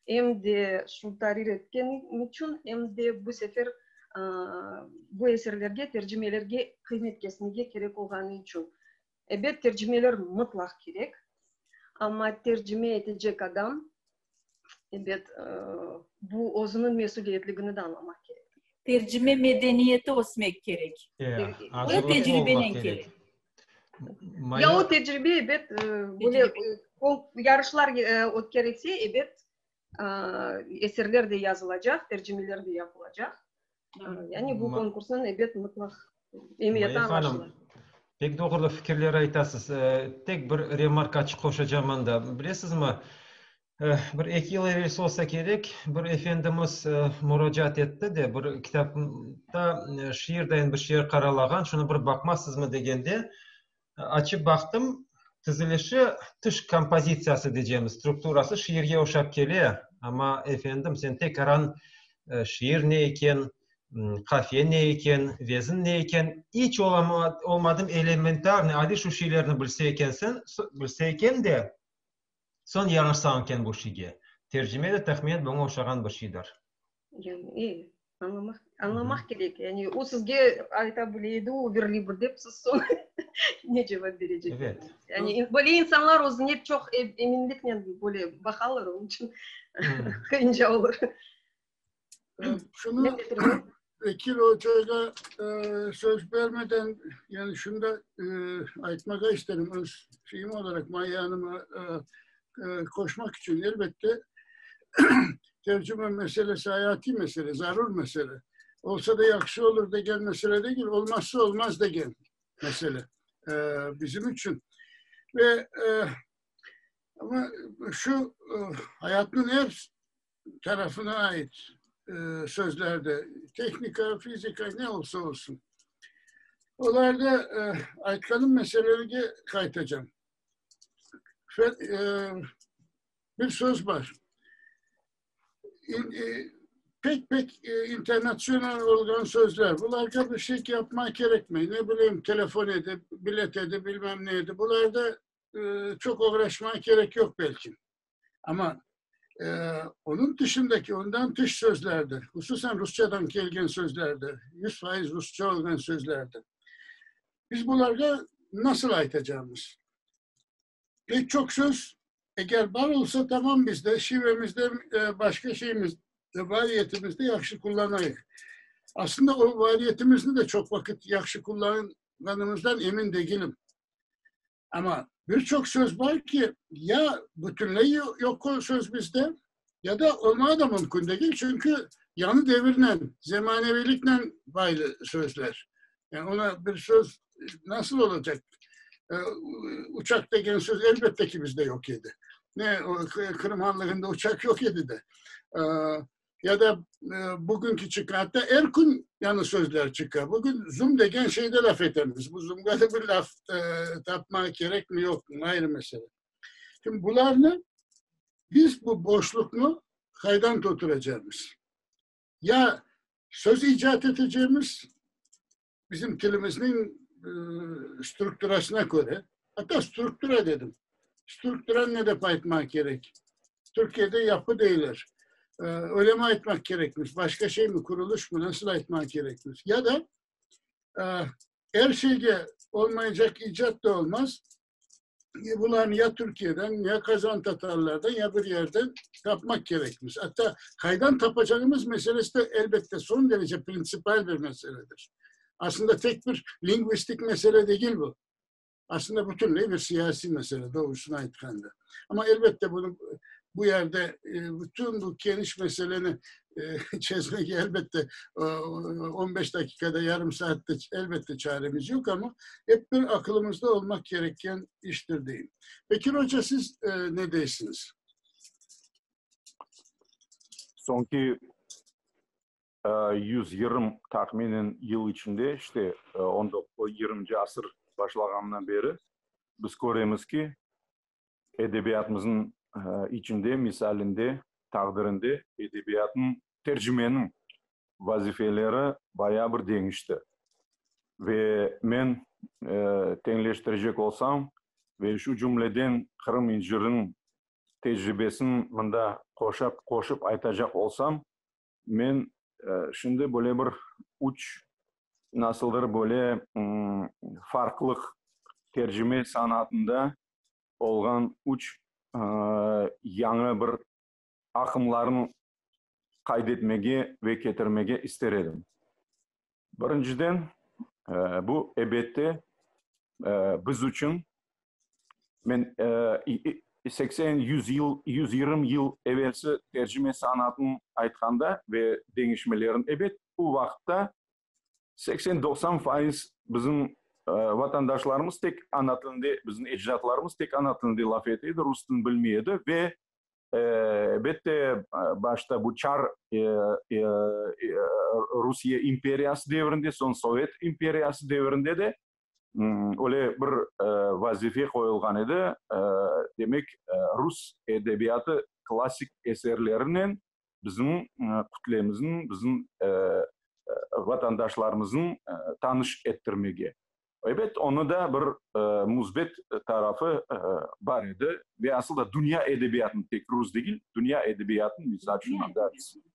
Em de şu tarir etkenim içün, em de bu sefer bu eserlerge, tercimelerge qıymet kesmege kerek olğanı içün. Ebet, tercimeler mıtlaq kerek, amma tercime etecek adam, ebet, bu özüniñ mesüliyetligini de añlamaq kerek. Tercime medeniyeti ösmek kerek. O tecribenen kele. Ya o tecribe, ebet, böyle yarışlar ötkerilse, ebet, eserler de yazılacaq, tercimeler de yapılacaq. Yani bu konkursnıñ, ebet, mıtlaq emiyeti añlaşıla. Pek doğru fikirler aytasız. Tek bir remarkaçıq qoşacam anda. Bilesizmi, bir eki yıl evelsi olsa kerek, bir efendimiz muracaat etti de, bir kitapta şiir dayın bir şeyler qaralağan, şunı bir baqmazsızmı degende, açıp baqtım, tizilişi tış kompozitsiyası diycemiz, strukturası şiirge oşap kele, amma, efendim, sen tekaran şiir ne eken, qafiye ne eken, vezin ne eken, iç olmadım elementarnıy, adiy şu şeylerni bilse ekensiñ, bilse eken de, soñ yanaşsañ eken bu şeyge. Tercime de tahminen buña oşağan bir şeydir. Yani, añlamaq, añlamaq kerek. Yani, o sizge ayta bile edi, o verlibr dep, siz soñ ne cevap berecek? Evet. Yani, böyle insanlar özüne çoq eminliknen böyle baqalar, onıñ içün qıyınca olur. Şunı Vekil ocağa söz bermeden, yani şunu da aytmağa isterim, öz şeyim olaraq, Maya hanıma qoşmaq içün, elbette, tercüme meselesi ayatiy mesele, zarur mesele. Olsa da yahşı olur degen mesele degil, olmazsa olmaz degen mesele bizim içün. Ve amma şu hayatnıñ er tarafına ait sözlerde, tehnika, fizika, ne olsa olsun. Olarda aytqanım meselelerge qaytacam. Bir söz bar. Pek-pek internatsional olğan sözler. Bularğa bir şey yapmaq kerekmey. Ne bileyim, telefon edi, bilet edi, bilmem ne edi. Bularda çoq oğraşmağa kerek yoq belki. Amma. Onıñ tışındaki, ondan tış sözlerdir, hususan rusçadan kelgen sözlerdir, 100% rusça olğan sözlerdir. Biz bularğa nasıl aytacağımız? Pek çoq söz eger bar olsa, tamam bizde, şivemizde, başqa şeyimizde, variyetimizde yahşı qullanayıq. Aslında o variyetimizni de çoq vaqıt yahşı qullanğanımızdan emin degilim. Amma bir çoq söz bar ki, ya bütünley yoq o söz bizde, ya da olmağa da mümkün degil, çünki yañı devirnen, zemaneviyliknen baylı sözler. Yani ona bir söz nasıl olacaq? Uçaq degen söz elbette ki bizde yoq edi. Ne, Qırım Hanlığında uçaq yoq edi de. Ya da bugünki çıqqan, hatta er kün yañı sözler çıqa. Bugün zum degen şeyde laf etemiz. Bu zumğa da bir laf tapmaq kerekmi, yoqmı, ayrı mesele. Şimdi bularnı biz bu boşluqnı qaydan tolduracağımız? Ya söz icat eteceğimiz, bizim tilimizniñ strukturasına köre, hatta struktura dedim, struktura ne dep aytmaq kerek? Türkiye'de yapı deyler. Öyle mi aytmaq kerekmiz? Başqa şey mi, kuruluş mu, nasıl aytmaq kerekmiz? Ya da er şeyge olmayacaq icat da olmaz. Bularnı ya Türkiye'den, ya Kazan Tatarlardan, ya bir yerden tapmaq kerekmiz. Hatta qaydan tapacağımız meselesi de elbette son derece prinsipal bir meseledir. Aslında tek bir lingvistik mesele değil bu. Aslında bütünley bir siyasi mesele doğrusunu aytqanda. Ama elbette bunu bu yerde bütün bu keniş meseleni çezmek elbette 15 dakikada, yarım saatte elbette çaremiz yok ama hep bir akılımızda olmak gereken iştir diyeyim. Bekir Hoca siz ne dersiniz? Soñki 120 tahminen yıl içinde, işte 20. asır başlağanından beri biz köremiz ki, edebiyatımıznıñ içinde, misalinde, taqdirinde edebiyatnıñ, tercimeniñ vazifeleri bayağı bir deñişti. Ve men teñleştirecek olsam, ve şu cümleden Qırım inciriniñ tecribesini mında qoşap, qoşıp aytacaq olsam, men şimdi böyle bir üç nasıldır böyle farqlıq tercime sanatında olğan üç yañı bir aqımlarnı qayd etmege ve ketirmege ister edim. Birinciden, bu, ebette, biz içün, men 80, 100 yıl, 120 yıl evelsi tercime sanatını aytqanda ve deñişmelerin, ebet, bu vaqıtta 80-90% bizim vatandaşlarımız tek ana tilinde, bizim ecdatlarımız tek ana tilinde laf ete edi, rus tilini bilmey edi ve Elbette, başta bu çar Rusiye imperiyası devrinde, soñ Sovet imperiyası devrinde de öyle bir vazife qoyulğan edi, demek, rus edebiyatı klassik eserlerinen bizim kütlemizniñ, bizim vatandaşlarımıznıñ tanış ettirmege. Ebet, onı da bir müsbet tarafı bar edi ve asıl da dünya edebiyatını, tek rus degil, dünya edebiyatını, misal içün, anda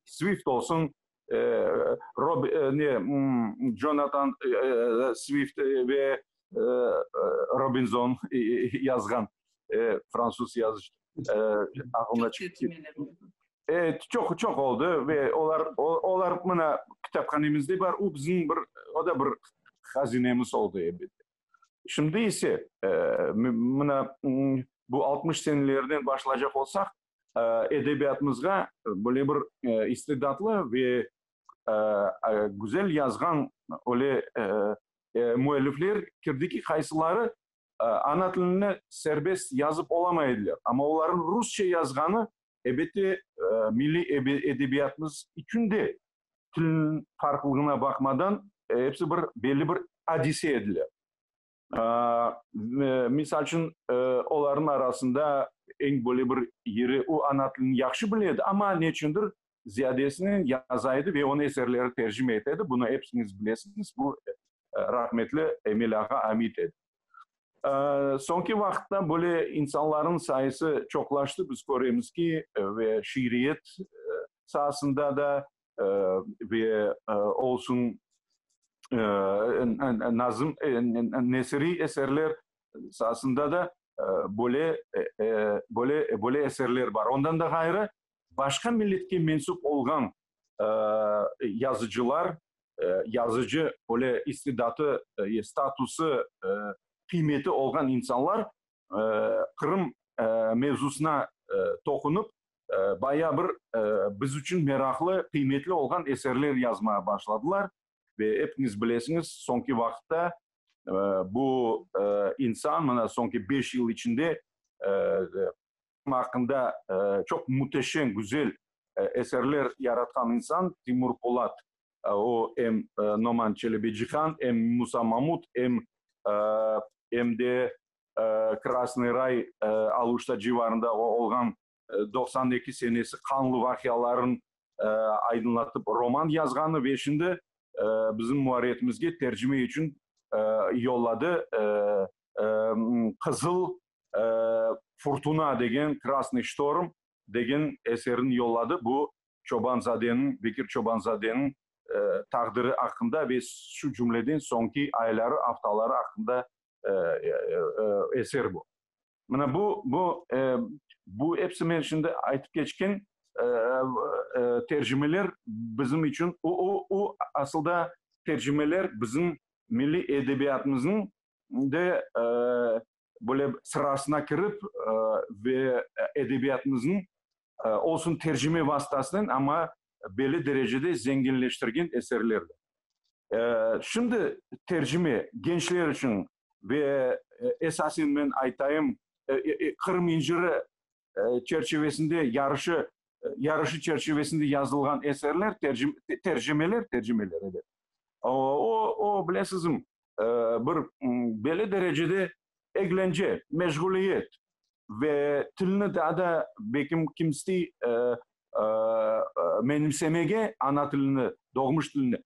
Swift olsun, Rob, ne, Jonathan Swift ve Robinzon yazğan fransız yazıcı, aqılımda çıqıp Evet, çoq, çoq oldı ve olar, olar mına kitaphanemizde bar, o bizim bir, o da bir hazinemiz oldı, elbette. Şimdi ise, mına bu 60 senelerden başlaycaq olsaq, edebiyatımızğa böyle bir istidatlı ve güzel yazğan öyle müellifler kirdi ki, qaysıları ana tilini serbest yazıp olamay ediler, amma olarnıñ rusça yazğanı, Elbette, milliy edebiyatımız içün de tilniñ farqlılığına baqmadan, episi bir belli bir adise ediler. Misal içün, olarnıñ arasında eñ böyle bir yeri, o ana tilini yahşı bile edi, amma neçündir ziyadesinen yaza edi ve onıñ eserleri tercime ete edi, bunı episiñiz bilesiñiz, bu rahmetli Emil ağa Amit edi. Soñki vaqıtta böyle insanlarnıñ sayısı çoqlaştı, biz köremiz ki, ve şiiriyet saasında da, ve olsun nazım, nesiriy eserler saasında da böyle, böyle, böyle eserler bar. Ondan da ğayrı, başqa milletke mensüp olğan yazıcılar, yazıcı böyle istidatı, statusı, qıymeti olğan insanlar Qırım mevzusına toqunıp, bayağı bir biz içün meraqlı, qıymetli olğan eserler yazmağa başladılar. Ve epiñiz bilesiñiz, soñki vaqıtta bu insan, mına soñki beş yıl içinde aqqında çoq müteşem, güzel eserler yaratqan insan Timur Pulat. O, em Noman Çelebicihan, em Musa Mamut, em em de Krasnıy Ray, Aluşta civarında olğan 92 senesi qanlı vaqiaların aydınlatıp roman yazğanı ve şimdi bizim muarriyetimizge tercime içün yolladı Qızıl furtuna degen, Krasnıy ştorm degen eserini yolladı. Bu Çobanzadeniñ, Bekir Çobanzadeniñ taqdiri aqqında ve şu cümleden soñki ayları, aftaları aqqında eser bu. Mına bu, bu, bu episi men şimdi aytıp keçken tercimeler bizim içün, o, o, o asılda tercimeler bizim milliy edebiyatımıznıñ de böyle sırasına kirip ve edebiyatımıznıñ olsun tercime vastasınen, amma belli derecede zenginleştirgen eserlerdir. Şimdi tercime gençler içün ve esasen men aytayım, Qırım inciri çerçivesinde yarışı yarışı çerçivesinde yazılğan eserler, tercimeler, tercimeler, ebet. O, o, bilesizmi, bir belli derecede eglence, meşğuliyet ve tilni daa da belkim kim istey menimsemege, ana tilini, doğmuş tilini,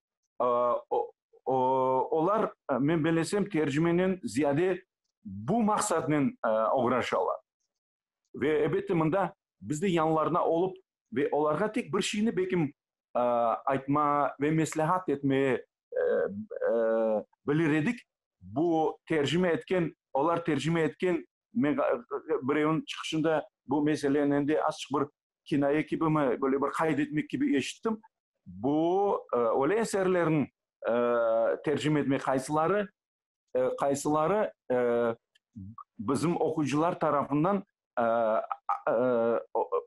olar, men bellesem, tercimenen ziyade bu maqsatnen oğraşalar. Ve, elbette, mında biz de yanlarına olıp ve olarğa tek bir şeyni belkim aytma ve mesleat etmeye bilir edik, bu tercime etken, olar tercime etken, men birevniñ çıqışında bu meselenen de azçıq bir kinaye kibimi, böyle bir qayd etmek kibi eşittim, bu öyle eserlerniñ tercime etmek qaysıları, qaysıları bizim oquyıcılar tarafından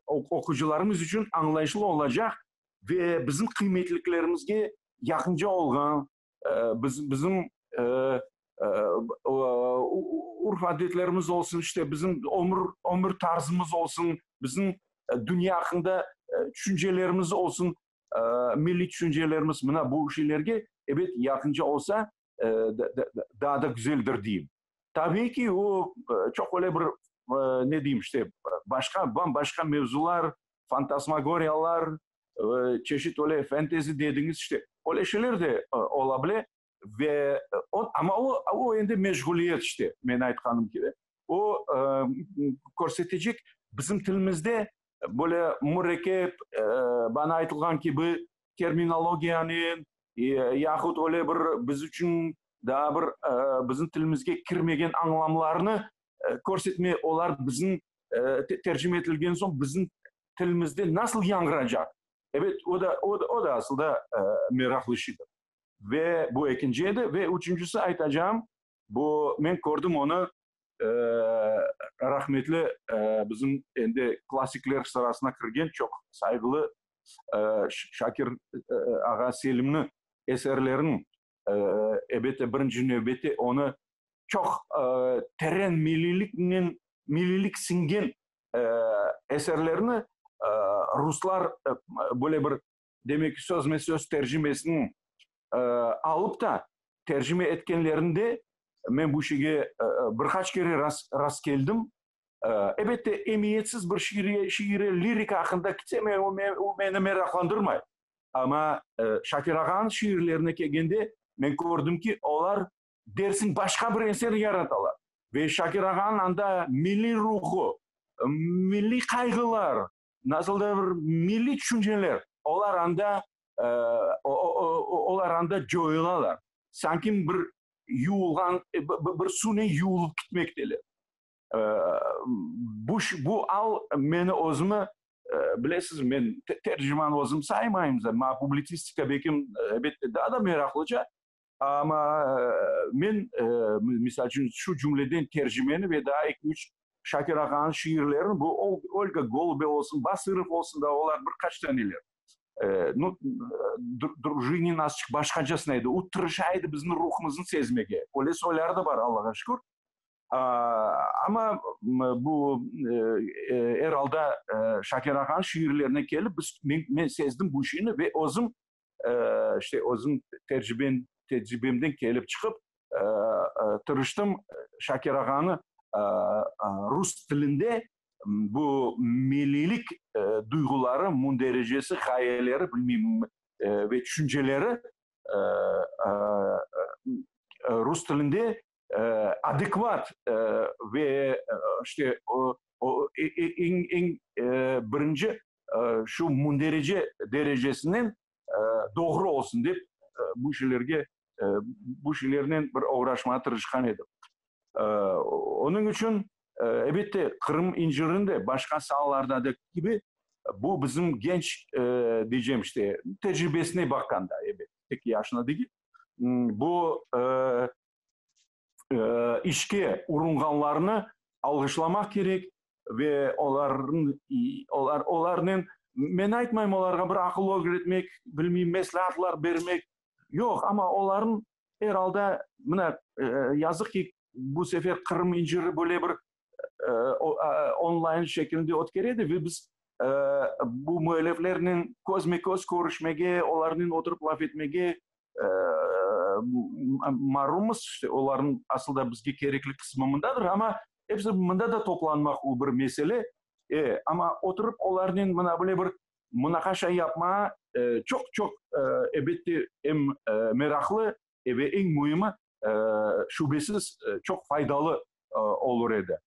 oquyıcılarımız içün añlayışlı olacaq ve bizim qıymetliklerimizge yaqınca olğan, bizim urf-adetlerimiz olsun, işte bizim ömür, ömür tarzımız olsun, bizim dünya aqqında tüşüncelerimiz olsun, milliy tüşüncelerimiz, mına bu şeylerge, ebet, yaqınca olsa, daa da güzeldir deyim. Tabiiy ki, o, çoq öyle bir, ne deyim, işte, başqa, bam-başqa mevzular, fantasmagoriyalar, çeşit öyle fentezi dediñiz, işte, öyle şeyler de ola bile. Ve o, amma o, o endi meşğuliyet, işte, men aytqanım kibi. O, körsetecek bizim tilimizde böyle mürekkep, bana aytılğan kibi, terminologiyanen, yahut öyle bir biz içün daa bir bizim tilimizge kirmegen añlamlarnı körsetme, olar bizim tercime etilgen soñ bizim tilimizde nasıl yañğıracaq? Ebet, o da, o da, o da asılda meraqlı şeydir. Ve bu ekinci edi. Ve üçüncüsi aytacağım, bu men kördim onı, rahmetli bizim endi klassikler sırasına kirgen çoq sayğılı Şakir ağa Selimni eserlerin, ebette, birinci nevbette onı çoq teren milliyliknen, milliylik siñgen eserlerini ruslar böyle bir, demek ki, sözme-söz tercimesini alıp da tercime etkenlerinde men bu şeyge bir qaç kere rast keldim. Elbette, emiyetsiz bir şiire, şiire, lirika aqqında kitse, men, o meni meraqlandırmay. Amma Şakir ağanıñ şiirlerine kelgende, men kördim ki, olar dersiñ başqa bir eser yaratalar. Ve Şakir ağanıñ anda milliy ruhu, milliy qayğılar, nasıl da bir milliy tüşünceler, olar anda, olar anda coyulalar. Sanki bir yuvulğan, bir suvnen yuvulıp ketmekteler. Bu, bu al meni özümi, bilesiz, men terciman özüm saymayım, maña publitsistika belkim, elbette, daa da meraqlıca, amma men, misal içün, şu cümleden tercimeni ve daa eki-üç Şakir ağanıñ şiirlerini, bu Olga Golubeva olsun, Basırov olsun, daa olar bir qaç taneler. Nu, Drujinin azçıq başqacasına edi, o tırışa edi bizim ruhumıznı sezmege. Öyle soyları da bar, Allağa şükür. Amma bu, er alda, Şakir ağanıñ şiirlerine kelip, biz, men sezdim bu şeyni ve özüm, işte, özüm terciben, tecribemden kelip çıqıp, tırıştım Şakir ağanı rus tilinde bu milliylik duyğuları, mündericesi, ğayeleri, bilmeyim, ve tüşünceleri rus tilinde adekvat ve işte eñ eñ birinci şu münderice derecesinen doğru olsun dep bu şeylerge bu şeylernen bir oğraşmağa tırışqan edim. Onıñ içün, elbette, Qırım incirini de başqa saalarda kibi bu bizim genç diycem işte tecribesine baqqanda, ebet, tek yaşına degil, bu işke urunğanlarnı alğışlamaq kerek ve olarnıñ, olar, olarnen, men aytmayım olarğa bir aqıl ögretmek, bilmeyim, mesleatlar bermek, yoq, amma olarnıñ er alda, mına, yazıq ki, bu sefer Qırım inciri böyle bir onlayn şekilinde ötkeredi ve biz bu müelliflernen közme-köz körüşmege, olarnen oturıp laf etmege marummız. İşte, olarnıñ asıl da bizge kerekli qısmı mındadır, amma episi mında da toplanmaq o bir mesele. Amma oturıp olarnen mına böyle bir munaqaşa yapmağa çoq-çoq, elbette, em meraqlı ve eñ müimi, şübesiz, çoq faydalı olur edi.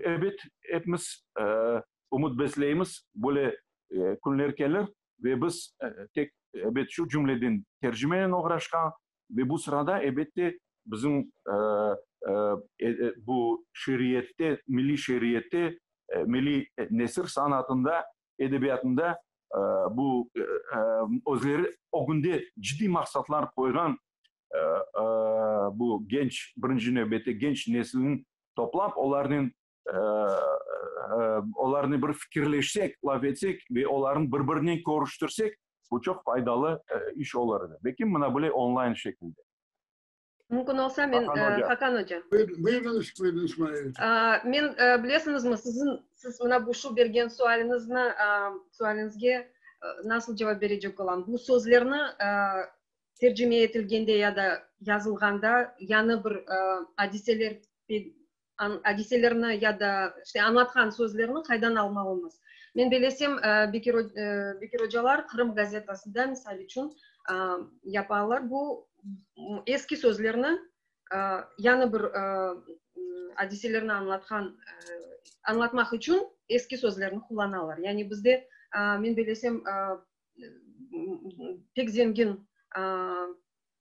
Ebet, epimiz ümüt besleymiz, böyle künler kelir ve biz tek, ebet, şu cümleden tercimenen oğraşqan ve bu sırada, ebette, bizim bu şiiriyette, milliy şiiriyette, milliy nesir sanatında, edebiyatında bu özleri ögünde ciddiy maqsatlar qoyğan bu genç, birinci nevbette genç nesilni toplap, olarnen olarnen bir fikirleşsek, laf etsek ve olarnı bir-birinen körüştirsek, bu çoq faydalı iş olur edi. Belki mına böyle onlayn şekilde. Mümkün olsa men, Hakan oca. Buyurıñız, buyurıñız, Mariya. Men, bilesiñizmi, siziñ, siz mına bu şu bergen sualiñizni, sualiñizge nasıl cevap berecek olam? Bu sözlerni tercime etilgende ya da yazılğanda yañı bir adiseler, adiselerni ya da işte añlatqan sözlerni qaydan almalımız? Men belesem, Bekir, Bekir ocalar Qırım gazetasında, misal içün, yapalar bu eski sözlerni yañı bir adiselerni añlatqan, añlatmaq içün eski sözlerni qullanalar. Yani bizde, men belesem, pek zengin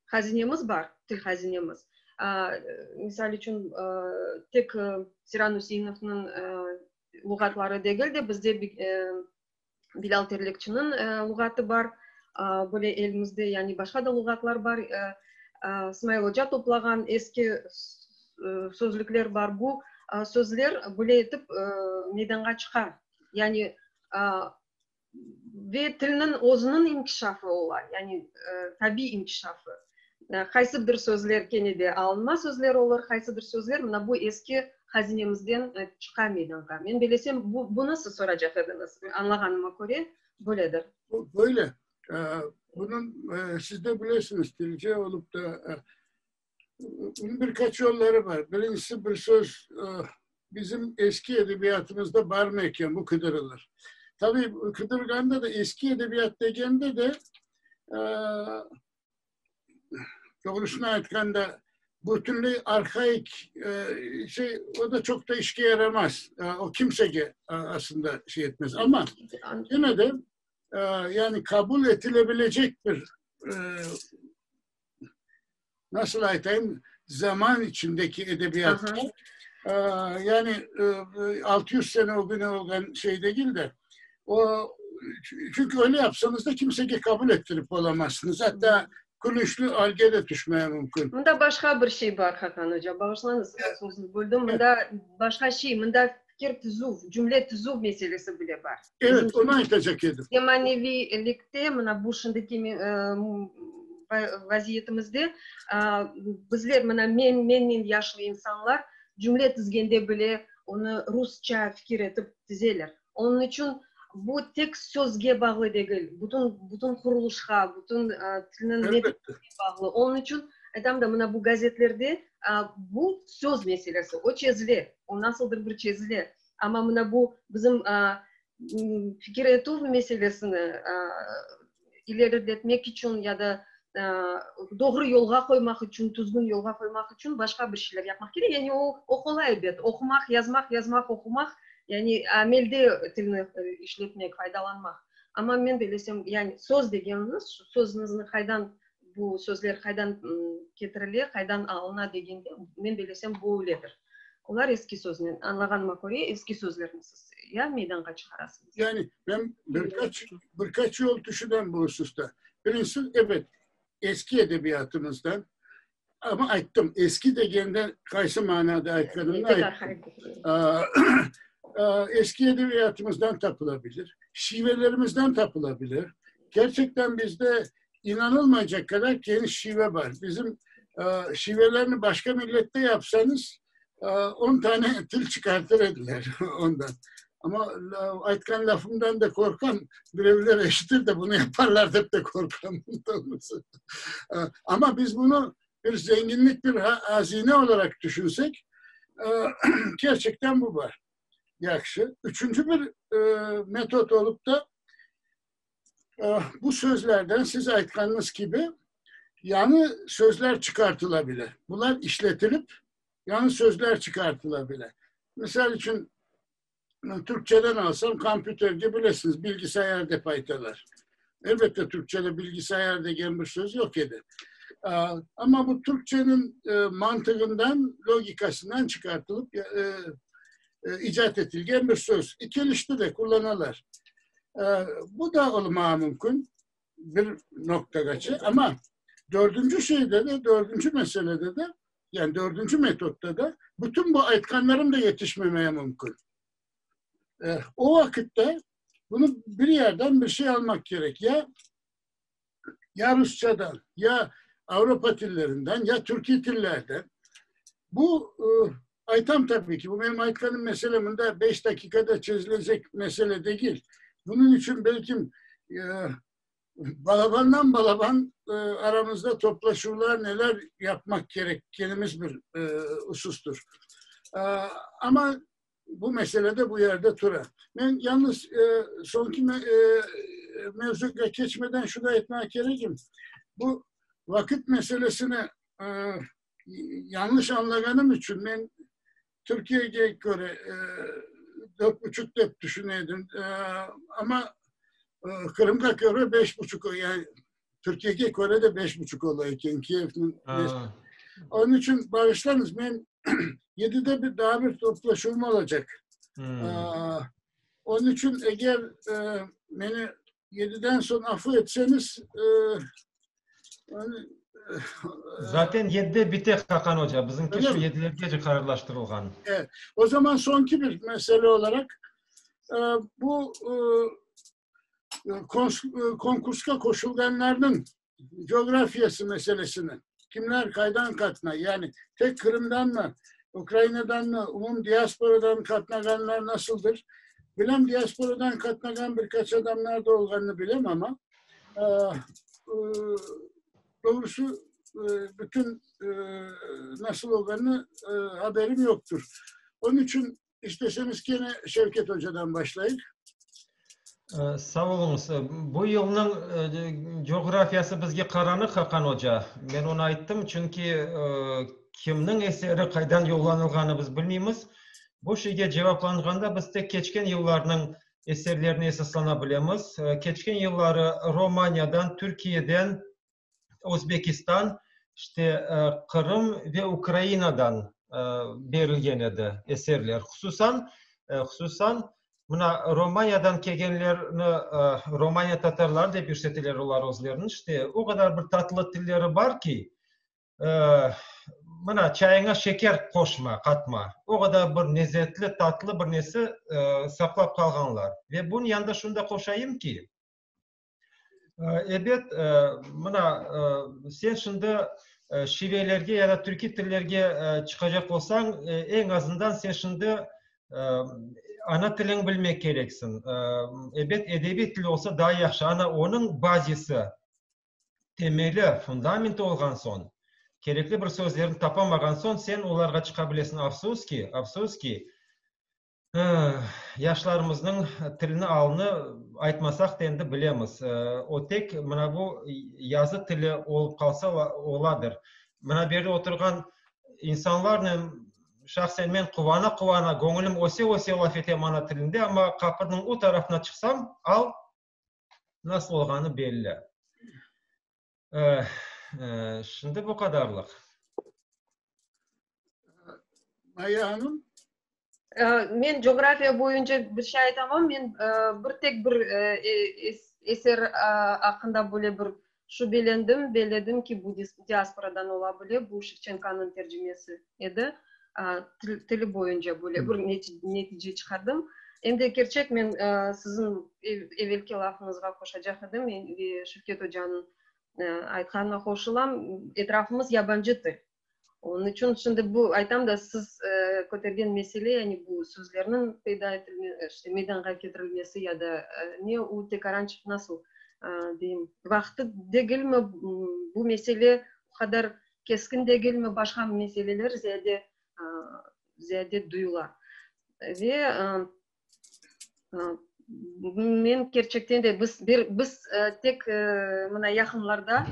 hazinemiz bar, til hazinemiz. Misal içün, tek Seyran Üseinovnıñ luğatları degil de, bizde Bilâl Terlekçiniñ luğatı bar, böyle elimizde, yani başqa da luğatlar bar, Smail oca toplağan eski sözlükler bar. Bu sözler böyle etip meydanğa çıqa. Yani Ve tilniñ özüniñ inkişafı ola, yani tabiiy inkişafı. Qaysıdır sözler kene de alınma sözler olur, qaysıdır sözler mına bu eski hazinemizden çıqa meydanğa. Men belesem, bu, bunı siz soracaq ediñiz, añlağanıma köre, böyledir. Böyle. Bunıñ, siz de bilesiñiz, tilci olıp da, bunıñ bir qaç yolları bar. Birincisi, bir söz bizim eski edebiyatımızda barmı eken, bu qıdırılır. Tabii, qıdırğanda da, eski edebiyat degende de, doğrusını aytqanda, Bütünley arhaik şey, o da çoq da işke yaramaz. O kimsege aslında şey etmez. Amma kene de yani qabul etilebilecek bir nasıl aytayım, zaman içindeki edebiyatta yani 600 sene ögüne olğan şey degil de, o, çünki öyle yapsañız da kimsege qabul ettirip olamazsıñız. Hatta külünçli alge de tüşmeye mümkün. Mında başqa bir şey bar, Hakan oca, bağışlañız, sözüñizni böldüm. Mında başqa şey, mında fikir tizüv, cümle tizüv meselesi bile bar. Evet, onı aytacaq edim. Zemaneviylikte, mına bu şimdiki vaziyetimizde bizler, mına men, mennen yaşlı insanlar cümle tizgende bile onı rusça fikir etip tizeler. Onıñ içün bu tek sözge bağlı degil, bütün, bütün qurulışqa, bütün tilniñ metnine bağlı. Onıñ içün aytam da, mına bu gazetlerde bu söz meselesi, o çezile, o nasıldır bir çezile. Amma mına bu bizim fikir etüv meselesini ileriletmek içün ya da doğru yolğa qoymaq içün, tüzgün yolğa qoymaq içün başqa bir şeyler yapmaq kerek. Yani o, o qolay elbet, oqumaq, yazmaq, yazmaq, oqumaq, yani amelde tilni işletmek, faydalanmaq. Amma men bellesem, yani söz degenimiz, şu sözüñizni qaydan, bu sözler qaydan ketirile, qaydan alına degende, men bellesem, bu öyledir. Olar eski söznen, añlağanıma köre, eski sözlerni siz ya meydanğa çıqarasıñız. Yani men bir qaç, bir qaç yol tüşünem bu hususta. Birincisi, ebet, eski edebiyatımızdan, amma ayttım, eski degende qaysı manada aytqanımnı ayttım. Eski edebiyatımızdan tapılabilir, şivelerimizden tapılabilir. Gerçekten bizde inanılmaycaq qadar geniş şive bar. Bizim şivelerni başqa millette yapsañız, on tane til çıqartır ediler ondan. Amma aytqan lafımdan da qorqam, birevler eşitir de bunı yaparlar dep de qorqam, doğrusı. Amma biz bunı bir zenginlik, bir hazine olaraq tüşünsek, kerçekten bu bar. Yahşı. Üçünci bir metod olıp da, Bu sözlerden siz aytqanıñız kibi yañı sözler çıqartıla bile. Bular işletilip, yañı sözler çıqartıla bile. Misal içün, türkçeden alsam, kompyuterge bilesiñiz, bilgisayar dep aytalar. Elbette, türkçede bilgisayar degen bir söz yoq edi. Amma bu türkçeniñ mantığından, logikasından çıqartılıp icat etilgen bir söz. Kelişti de, qullanalar. Bu da olmağa mümkün bir noqtağace, amma dördünci şeyde de, dördünci meselede de, yani dördünci metodda da bütün bu aytqanlarım da yetişmemeye mümkün. O vaqıtta bunı bir yerden bir şey almaq kerek. Ya ya Rusçadan, ya Avropa tillerinden, ya türkiy tillerden. Bu, aytam tabii ki, bu benim aytqanım mesele mında beş daqiqada çezilecek mesele degil. Bunıñ içün belkim balabandan balaban aramızda toplaşuvlar, neler yapmaq kerekkenimiz bir usustur. Amma Bu mesele de bu yerde tura. Men yalnız soñki mevzuğa keçmeden şunı aytmağa kerekim, bu vaqıt meselesini yañlış añlağanım içün men Türkiyege köre dört buçuq dep tüşüne edim, amma Qırımğa köre beş buçuq, yani Türkiyege köre de beş buçuq ola eken Kiyevniñ. Onıñ içün bağışlañız, men yedide bir daa bir toplaşuvım olacaq. Onıñ içün eger meni yediden soñ afu etseñiz, Zaten yedide bite, Hakan oca, bizimki şu yedilergece qararlaştırılğan. Evet. O zaman soñki bir mesele olaraq, bu konkursqa qoşulğanlarnıñ coğrafiyası meselesini, kimler qaydan qatnay, yani tek Qırımdanmı, Ukrainadanmı, umum diasporadan qatnağanlar nasıldır? Bilem, diasporadan qatnağan bir qaç adamlar da olğanını bilem, amma doğrusı bütün nasıl olğanını haberim yoqtur. Onıñ içün İsteseñiz kene Şevket ocadan başlayıq. Sağ oluñız. Bu yılnıñ coğrafiyası bizge qaranıq, Hakan oca. Men onı ayttım, çünki. Kimniñ eseri qaydan yollanılğanı biz bilmeymiz. Bu şeyge cevaplanğanda biz tek keçken yıllarnıñ eserlerine esaslana bilemiz. Keçken yılları Romaniyadan, Türkiyeden, Özbekistan, işte Qırım ve Ukrainadan berilgen edi eserler. Hususan, hususan, mına Romaniyadan kelgenlerni Romaniya tatarları dep yürseteler olar özlerini, işte o qadar bir tatlı tilleri bar ki, Mına, çayıña şeker qoşma, qatma. O qadar bir lezetli, tatlı bir nesi saqlap qalğanlar. Ve bunıñ yanında şunı da qoşayım ki, ebet, mına, sen şimdi şivelerge ya da türkiy tillerge çıqacaq olsañ, eñ azından sen şimdi ana tiliñ bilmek kereksiñ. Ebet, edebiy til olsa daa yahşı. Ana onıñ bazisi temeli, fundamenti olğan soñ, kerekli bir sözlerni tapamağan soñ, sen olarğa çıqa bilesiñ. Afsus ki, afsus ki, yaşlarımıznıñ tilini, alını aytmasaq da endi bilemiz. O tek mına bu yazı tili olıp qalsa oladır. Mına bu yerde oturğan insanlarnen şahsen men quvana-quvana, göñülim öse-öse laf etem ana tilinde, amma qapınıñ o tarafına çıqsam, al Nasıl olğanı belli. Şimdi bu qadarlıq. Maya hanım? Men coğrafiya boyunca bir şey aytamam. Men bir tek bir eser aqqında böyle bir şübelendim, belledim ki, bu diasporadan ola bile, bu Şevçenkonıñ tercimesi edi. Tili boyunca böyle bir netice çıqardım. Em de kerçek, men siziñ evelki lafıñızğa qoşacaq edim ve Şevket ocanıñ aytqanına qoşulam, etrafımız yabancı til. Onıñ içün şimdi bu, aytam da, siz kötergen mesele, yani bu sözlerniñ peyda etilme, işte meydanğa ketirilmesi ya da ne, o tekarançıq nasıl deyim, vaqtı degilmi, bu mesele o qadar keskin degilmi, başqa meseleler ziyade ziyade duyula. Ve men kerçekten de biz biz tek mına yaqınlarda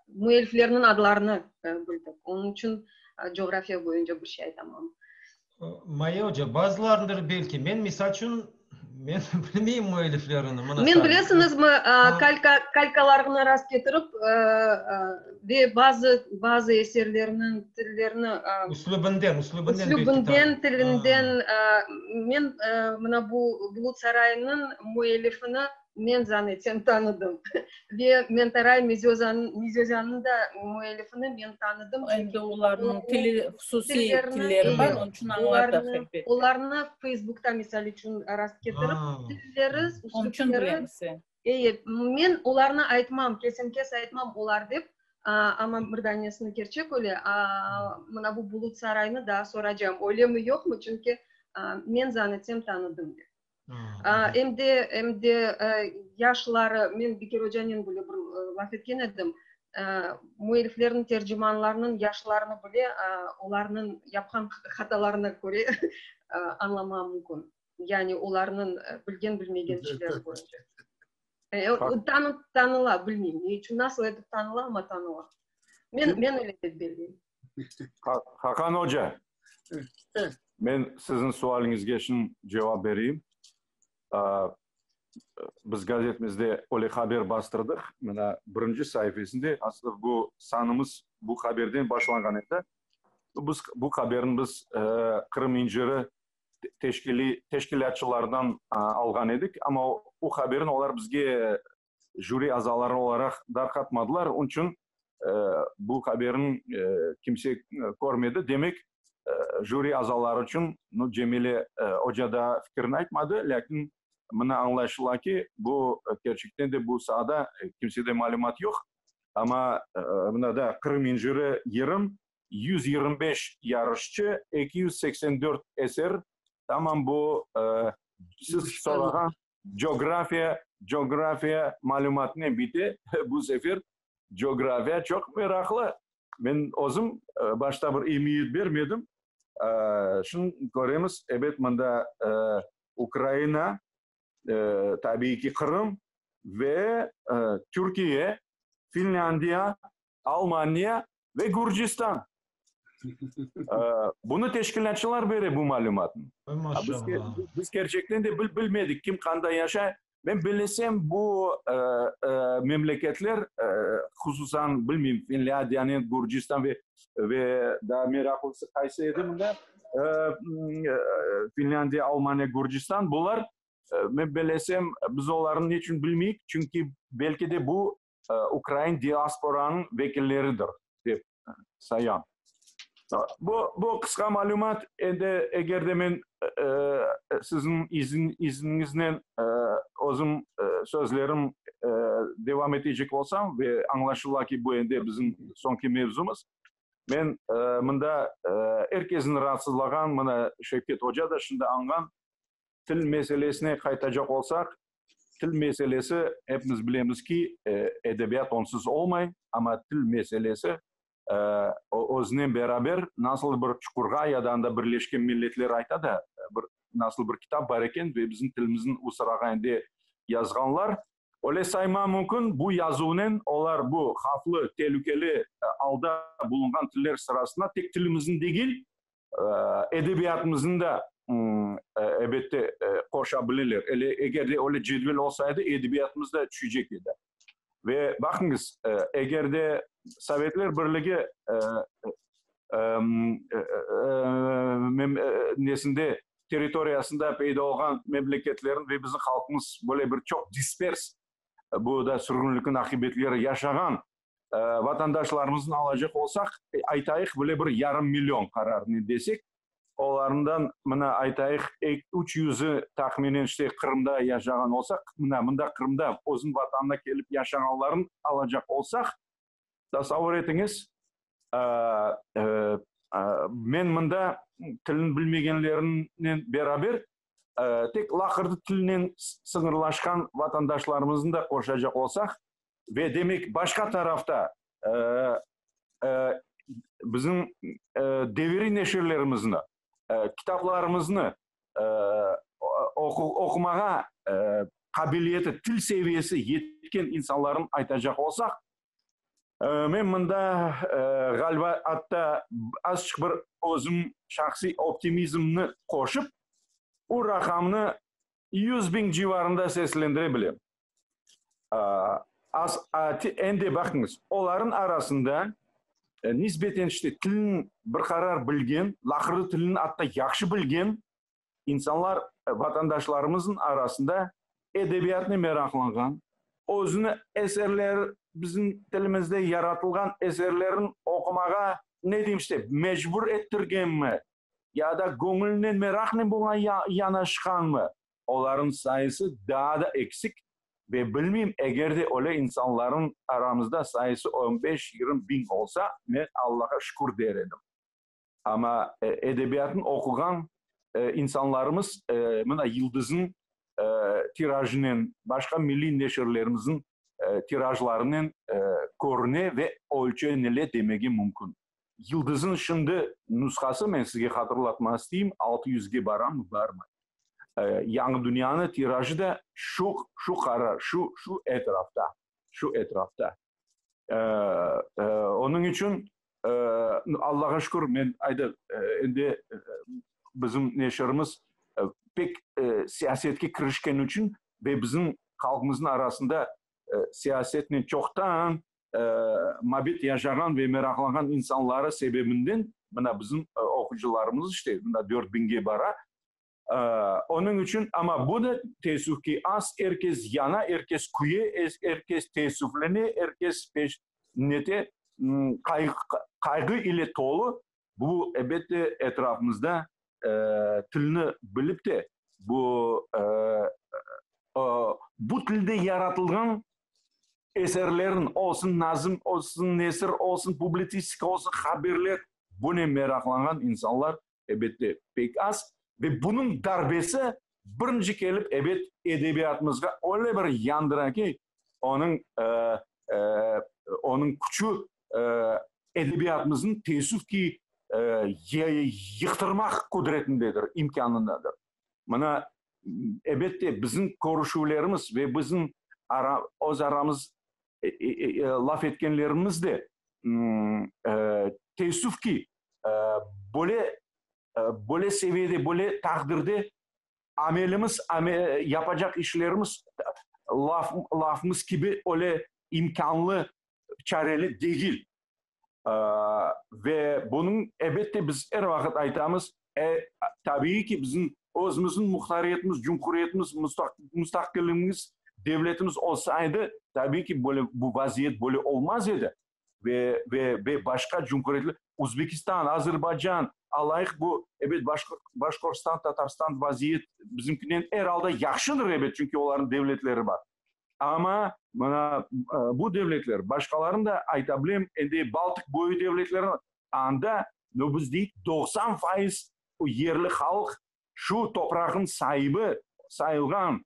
müelliflerniñ adlarını bildik. Onıñ içün coğrafiya boyunca bir şey aytamam. Maya oca, bazılarındır belki. Men, misal içün, men bilmeyim müelliflerini. Mına Men, bilesiñizmi, kalka, kalkalarını rast ketirip ve bazı, bazı eserleriniñ tillerini Üslübinden, üslübinden belki Üslübinden, tilinden men mına bu Bulut sarayınıñ müellifini Men zan etsem tanıdım. Ve Mentaray Mezözanıñ da müellifini men tanıdım. Endi olarnıñ tili, hususiy tilleri bar, onıñ içün añladıq, elbette. Olarnı Feysbukta, misal içün, rast ketirip, tilleri, üslüpleri. Eye, men olarnı aytmam, kesen-kes aytmam olar dep, amma bir danesini kerçek öyle, mına bu Bulut saraynı daa soracam, öylemi, yoqmı, çünki men zan etsem tanıdım dep. Em de, em de yaşları, men Bekir ocanen bile bir laf etken edim, müelliflerniñ, tercimanlarnıñ yaşlarını bile olarnıñ yapqan hatalarına köre añlama mümkün. Yani olarnıñ bilgen-bilmegen şeyleri boyunca. Tanıla, bilmeyim, ne içün, nasıl etip tanıla, amma tanıla. Men, men öyle dep belleyim. Hakan oca, men siziñ sualiñizge şimdi cevap bereyim. Biz gazetimizde öyle haber bastırdıq. Mına birinci saifesinde, aslında bu sanımız bu haberden başlanğan edi. Biz bu haberni biz Qırım inciri teşkiliy teşkilâtçılardan alğan edik, amma o haberni olar bizge jüri azaları olaraq darqatmadılar, onıñ içün bu haberni kimse körmedi. Demek, jüri azaları içün, nu, Cemile oca daa fikirini aytmadı, lâkin mına añlaşıla ki, bu kerçekten de bu saada kimsede malümat yoq. Amma mına da Qırım inciri yırım 125 yarışçı, 284 eser, tamam bu siz sorağan Cografiya, cografiya malümatınen bite bu sefer. Cografiya çoq meraqlı. Men özüm başta bir emiyet bermedim. Şimdi köremiz, ebet, mında Ukraina, tabiiy ki, Qırım ve Türkiye, Finlândiya, Almaniya ve Gürcistan. Bunı teşkilâtçılar bere bu malümatnı. Maşallah. Biz kerçekten de bilmedik, kim qanda yaşay. Men bilesem, bu memleketler, hususan, bilmeyim, Finlândiyanen, Gürcistan ve ve daa meraqlısı qaysı edi mında? Finlândiya, Almaniya, Gürcistan, bular, men bilesem, biz olarnı ne içün bilmeyik? Çünki belki de bu ukrain diasporanıñ vekilleridir, dep sayam. Bu, bu qısqa malümat. Endi eger de men siziñ izin, izniñiznen özüm sözlerim devam etecek olsam, ve añlaşıla ki, bu endi bizim soñki mevzumız, men mında er kesni raatsızlağan, mına Şevket oca da şimdi añğan til meselesine qaytacaq olsaq, til meselesi, epimiz bilemiz ki, edebiyat onsız olmay, amma til meselesi özünen beraber nasıl bir çuqurğa ya da anda Birleşken Milletler ayta da, bir nasıl bir kitap bar eken ve bizim tilimizniñ o sırağa endi yazğanlar. Öyle sayma mümkün, bu yazuvnen olar bu havflı, telükeli alda bulunğan tiller sırasına tek tilimizni degil, edebiyatımıznı da, elbette, qoşa bileler. Ele, eger de öyle cedvel olsa edi, edebiyatımız da tüşecek edi. Ve baqıñız, eger de Sovetler Birligi nesinde, territoriyasında peyda olğan memleketlerin ve bizim halqımız böyle bir çoq dispers, bu da sürgünlikniñ aqibetleri yaşağan vatandaşlarımıznı alacaq olsaq, aytayıq, bile bir yarım million qararnen desek, olarından, mına, aytayıq, üç yüzü tahminen işte Qırımda yaşağan olsaq, mına, mında Qırımda özüniñ vatanına kelip yaşağanların alacaq olsaq, tasavvur etiñiz, men mında tilini bilmegenlerinen beraber tek laqırdı tilinen sıñırlaşqan vatandaşlarımıznı da qoşacaq olsaq, Ve demek, başqa tarafta bizim deviriy neşirlerimizni, kitaplarımıznı oqumağa qabiliyeti, til seviyesi yetken insanlarnı aytacaq olsaq, men mında, ğaliba, atta azçıq bir özüm şahsiy optimizmni qoşıp, bu raqamnı 100.000 civarında seslendire bilem. Az, endi baqıñız, olarnıñ arasında nisbeten işte tilni bir qarar bilgen, laqırdı tilini atta yahşı bilgen insanlar, vatandaşlarımıznıñ arasında edebiyatnen meraqlanğan, özüni eserler, bizim tilimizde yaratılğan eserlerin oqumağa, ne deyim işte, mecbur ettirgenmi, ya da göñülnen, meraqnen buña yanaşqanmı, Olarnıñ sayısı daa da eksik ve bilmeyim, eger de öyle insanlarnıñ aramızda sayısı on beş, yigirmi biñ olsa, men Allağa şükür der edim. Amma edebiyatnı oquğan insanlarımız mına Yıldız'nıñ tirajınen, başqa milliy neşirlerimizniñ tirajlarınen körüne ve ölçenile demege mümkün. Yıldız'nıñ şimdi nushası, men sizge hatırlatmaq isteyim, altı yüzge baramı, barmay. Yañı dünyanı tirajı da şu, şu qarar, şu, şu etrafta, şu etrafta. Onıñ içün, Allağa şükür, men ayda, endi bizim neşirimiz pek siyasetke kirişkeni içün ve bizim halqımıznıñ arasında siyasetnen çoqtan mabet yaşağan ve meraqlanğan insanları sebebinden, mına bizim oqucılarımız işte, mına 4000-ge bara. Onıñ içün, amma bu da teessüf ki, az, er kes yana, er kes küye, er kes teessüflene, er kes peş nete, qayğı ile tolu. Bu, elbette, etrafımızda tilni bilip de, bu bu tilde yaratılğan eserlerin, olsun nazm, olsun nesir, olsun publitsistika, olsun haberler, bunen meraqlanğan insanlar, elbette, pek az. Ve bunıñ darbesi birinci kelip, ebet, edebiyatımızğa öyle bir yandıra ki, onıñ onıñ küçü edebiyatımıznı, teessüf ki, yıqtırmaq qudretindedir, imkânındadır. Mına, ebette, bizim körüşüvlerimiz ve bizim ara, öz aramız laf etkenlerimiz de, teessüf ki, Böyle, böyle seviyede, böyle taqdirde amelimiz, yapacaq işlerimiz laf, lafımız kibi öyle imkânlı, çareli degil. Ve bunıñ, elbette, biz er vaqıt aytamız, tabiiy ki, bizim özümizniñ muhtariyetimiz, cumhuriyetimiz, mustaqilligimiz, devletimiz olsaydı, tabiiy ki, böyle bu vaziyet böyle olmaz edi. Ve, ve, ve başqa cumhuriyetler, Özbekistan, Azerbaycan, alayıq bu, ebet, Başqortistan, Tatarstan vaziyet bizimkinden er alda yahşıdır, ebet, çünki olarnıñ devletleri bar. Amma mına bu devletler, başqalarını da ayta bilem, endi Baltiq boyu devletlerini, anda, no, biz deyik, 90% yerli halq şu topraqnıñ saibi sayılğan,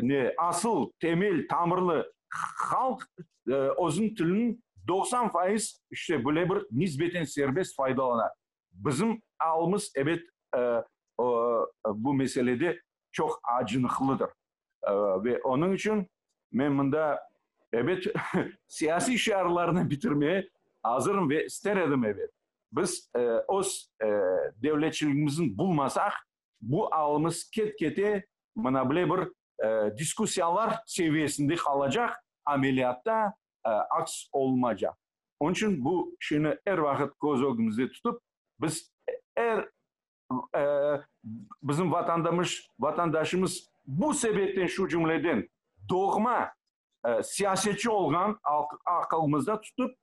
ne, asıl, temel, tamırlı halq özüniñ tiliniñ 90%, işte, böyle bir nisbeten serbest faydalana. Bizim alımız, ebet, bu meselede çoq acınıqlıdır. Ve onıñ içün men mında, ebet, siyasiy şiarlarnı bitirmeye azırım ve ister edim, ebet. Biz öz devletçiligimizni bulmasaq, bu alımız ket-kete mına bile bir diskussiyalar seviyesinde qalacaq, ameliyatta aks olunmaycaq. Onıñ içün bu şeyni er vaqıt köz ögümizde tutıp, biz er bizim vatandamış, vatandaşımız bu sebepten, şu cümleden, doğma siyasetçi olğan aqılımızda tutıp,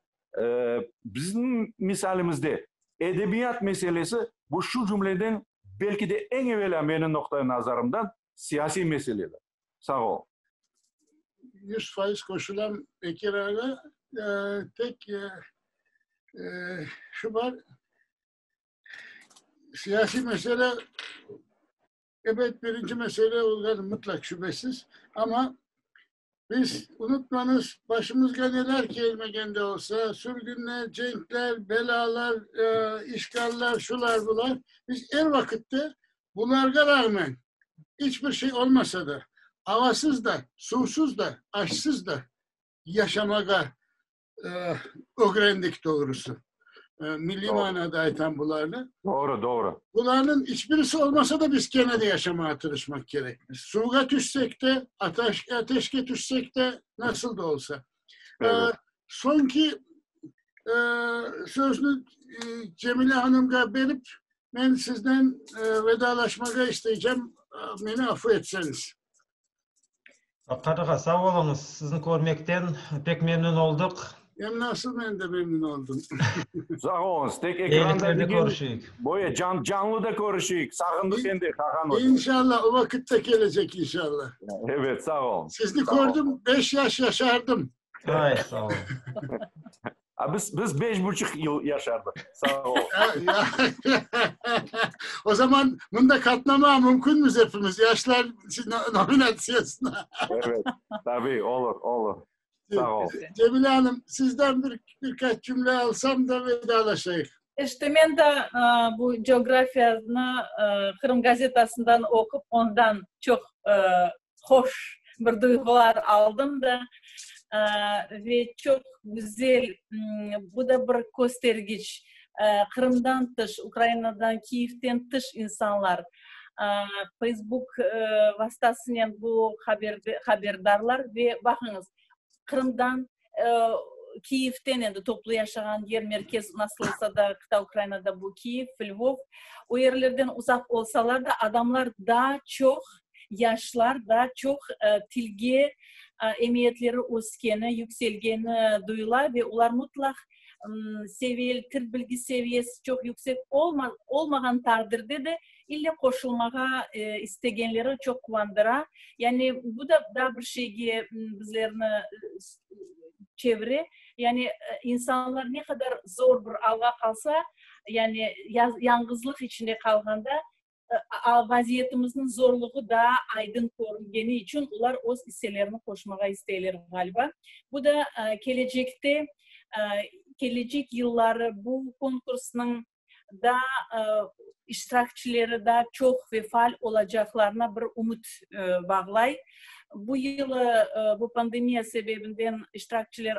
bizim misalimizde edebiyat meselesi bu şu cümleden, belki de eñ evelâ menim noqta-i nazarımdan, siyasiy meseledir. Sağ ol. 100% qoşulam Bekir ağa. Tek şu bar, siyasiy mesele, ebet, birinci mesele olğanı mıtlaq şübesiz, amma biz, unutmañız, başımızğa neler kelmegen de olsa, sürgünler, cenkler, belâlar, işğaller, şular, bular, biz er vaqıtte bularğa rağmen, iç bir şey olmasa da, avasız da, suvsuz da, aşsız da yaşamağa ögrendik doğrusı. Milliy manada aytam bularnı. Doğru, doğru. Bularnıñ iç birisi olmasa da biz kene de yaşamağa tırışmaq kerekmiz. Suvğa tüşsek de, ateşke tüşsek de, nasıl da olsa. Evet. Soñki sözni Cemile hanımğa berip, men sizden vedalaşmağa isteycem, meni afu etseñiz. Aqqat ağa, sağ oluñız, sizni körmekten pek memnün oldıq. Em nasıl men de memnün oldım. Sağ oluñız, tek ekranda degil, körüşeyik. Boya can, canlı da körüşeyik. Sağındıq endi, Haqan oca. İnşallah, o vaqıt da kelecek inşallah. Evet, sağ oluñ. Sizni kördim, beş yaş yaşardım. Ay, sağ olun. A biz, biz beş buçuq yıl yaşardıq. Sağ ol. O zaman mında qatnamağa mümkünmiz epimiz, yaşlar nominatsiyasına. Evet, tabii, olur, olur. Sağ ol. Cemile hanım, sizden bir, bir qaç cümle alsam da vedalaşayıq. İşte men de bu coğrafiyanı Qırım gazetasından oqup, ondan çoq hoş bir duyğular aldım da ve çoq güzel, bu da bir köstergiç, Qırımdan tış, Ukrainadan, Kiyevden tış insanlar Feysbuk vastasınen bu haberdarlar ve baqıñız, Qırımdan, Kiyevden endi toplu yaşağan yer, merkez nasıl olsa da, qıta Ukrainada bu Kiyev, Lvov, o yerlerden uzaq olsalar da, adamlar daa çoq, yaşlar daa çoq tilge emiyetleri öskeni, yükselgeni duyula ve olar mutlaq seviyeli, til bilgi seviyesi çoq yüksek olmağan taqdirde de, ille qoşulmağa istegenleri çoq quvandıra. Yani bu da daa bir şeyge bizlerni çevire. Yani insanlar ne qadar zor bir alğa qalsa, yani yañğızlıq içinde qalğanda, vaziyetimizniñ zorluğı daa aydın körüngeni içün olar öz isselerini qoşmağa isteyler, ğaliba. Bu da kelecekte, kelecek yılları bu konkursnıñ daa. iştirakçileri daa çoq ve faal olacaqlarına bir ümüt bağlay. Bu yılı bu pandemiya sebebinden iştirakçiler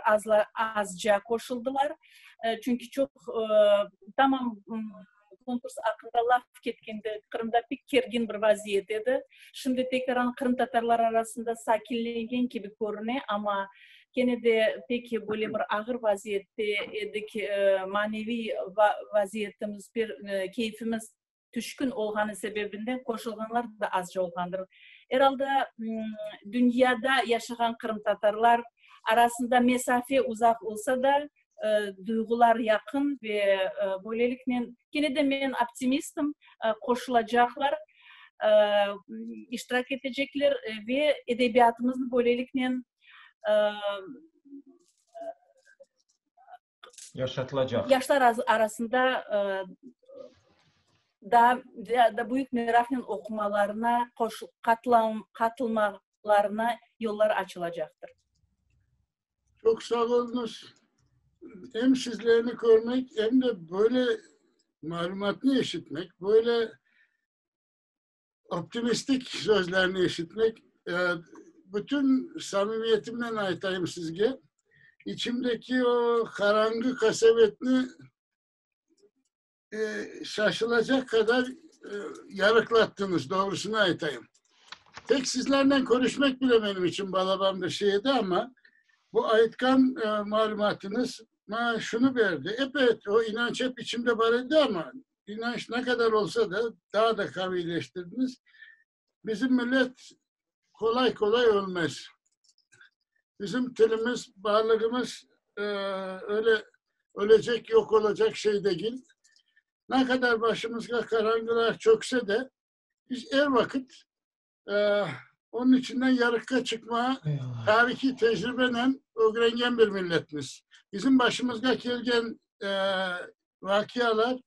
azca qoşuldılar, çünki çoq tamam konkurs aqqında laf ketkende Qırımda pek kergin bir vaziyet edi. Şimdi tekaran qırımtatarlar arasında sakinlengen kibi körüne, amma kene de pek böyle bir ağır vaziyette edik, maneviy vaziyetimiz, keyfimiz tüşkün olğanı sebebinden qoşulğanlar da azca olğandır. Er alda, dünyada yaşağan qırımtatarlar arasında mesafe uzaq olsa da, duyğular yaqın ve böyleliknen, kene de men optimistim, qoşulacaqlar, iştirak etecekler ve edebiyatımıznı böyleliknen Yaşatılacaq. Yaşlar arasında daa da büyük meraqnen oqumalarına, qatılmalarına yollar açılacaqtır. Çoq sağ oluñız. Em sizlerni körmek, em de böyle malümatnı eşitmek, böyle optimistik sözlerni eşitmek, bütün samimiyetimnen aytayım sizge, içimdeki o qarangı qasevetni şaşılacaq qadar yarıqlattıñız, doğrusını aytayım. Tek sizlernen körüşmek bile menim içün balaban bir şey edi, amma bu aytqan malümatıñız maña şunı berdi, ebet, o inanç ep içimde bar edi, amma İnanç ne qadar olsa da, daa da qaviyleştirdiñiz. Bizim millet qolay-qolay ölmez. Bizim tilimiz, barlığımız öyle ölecek, yoq olacaq şey degil. Ne qadar başımızğa qarangılar çökse de, biz er vaqıt Onıñ içinden yarıqqa çıqmağa tarihiy tecribenen ögrengen bir milletmiz. Bizim başımızğa kelgen vaqialar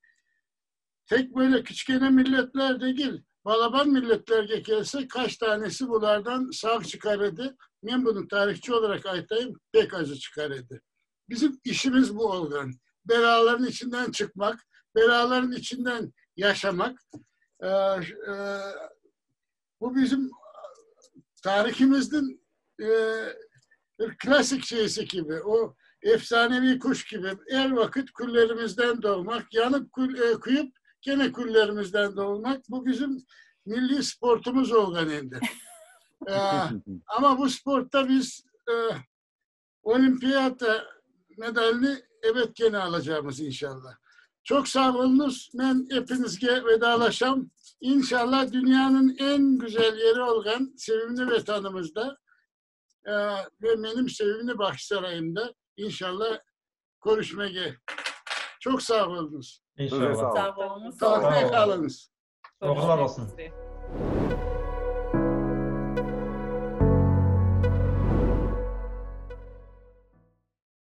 tek böyle kiçkene milletler degil, balaban milletlerge kelse, qaç tanesi bulardan sağ çıqar edi, men bunı tarihçı olaraq aytayım, pek azı çıqar edi. Bizim işimiz bu olğan, belaların içinden çıqmaq, belaların içinden yaşamaq. Bu bizim tarihimizniñ bir klasik şeysi kibi, o efsaneviy quş kibi, er vaqıt küllerimizden doğmaq, yanıp küyüp, kene küllerimizden doğmaq, bu bizim milliy sportumız olğan endi. Amma bu sportta biz Olimpiyata medalini ebet kene alacağımız inşallah. Çoq sağ oluñız, men epiñizge vedalaşam. İnşallah dünyanıñ eñ güzel yeri olğan sevimli Vetanımızda ve menim sevimli Bağçasarayımda inşallah körüşmege. Çoq sağ oluñız. İnşallah. Sağ oluñız. Sağlıqnen qalıñız. Oğurlar olsun.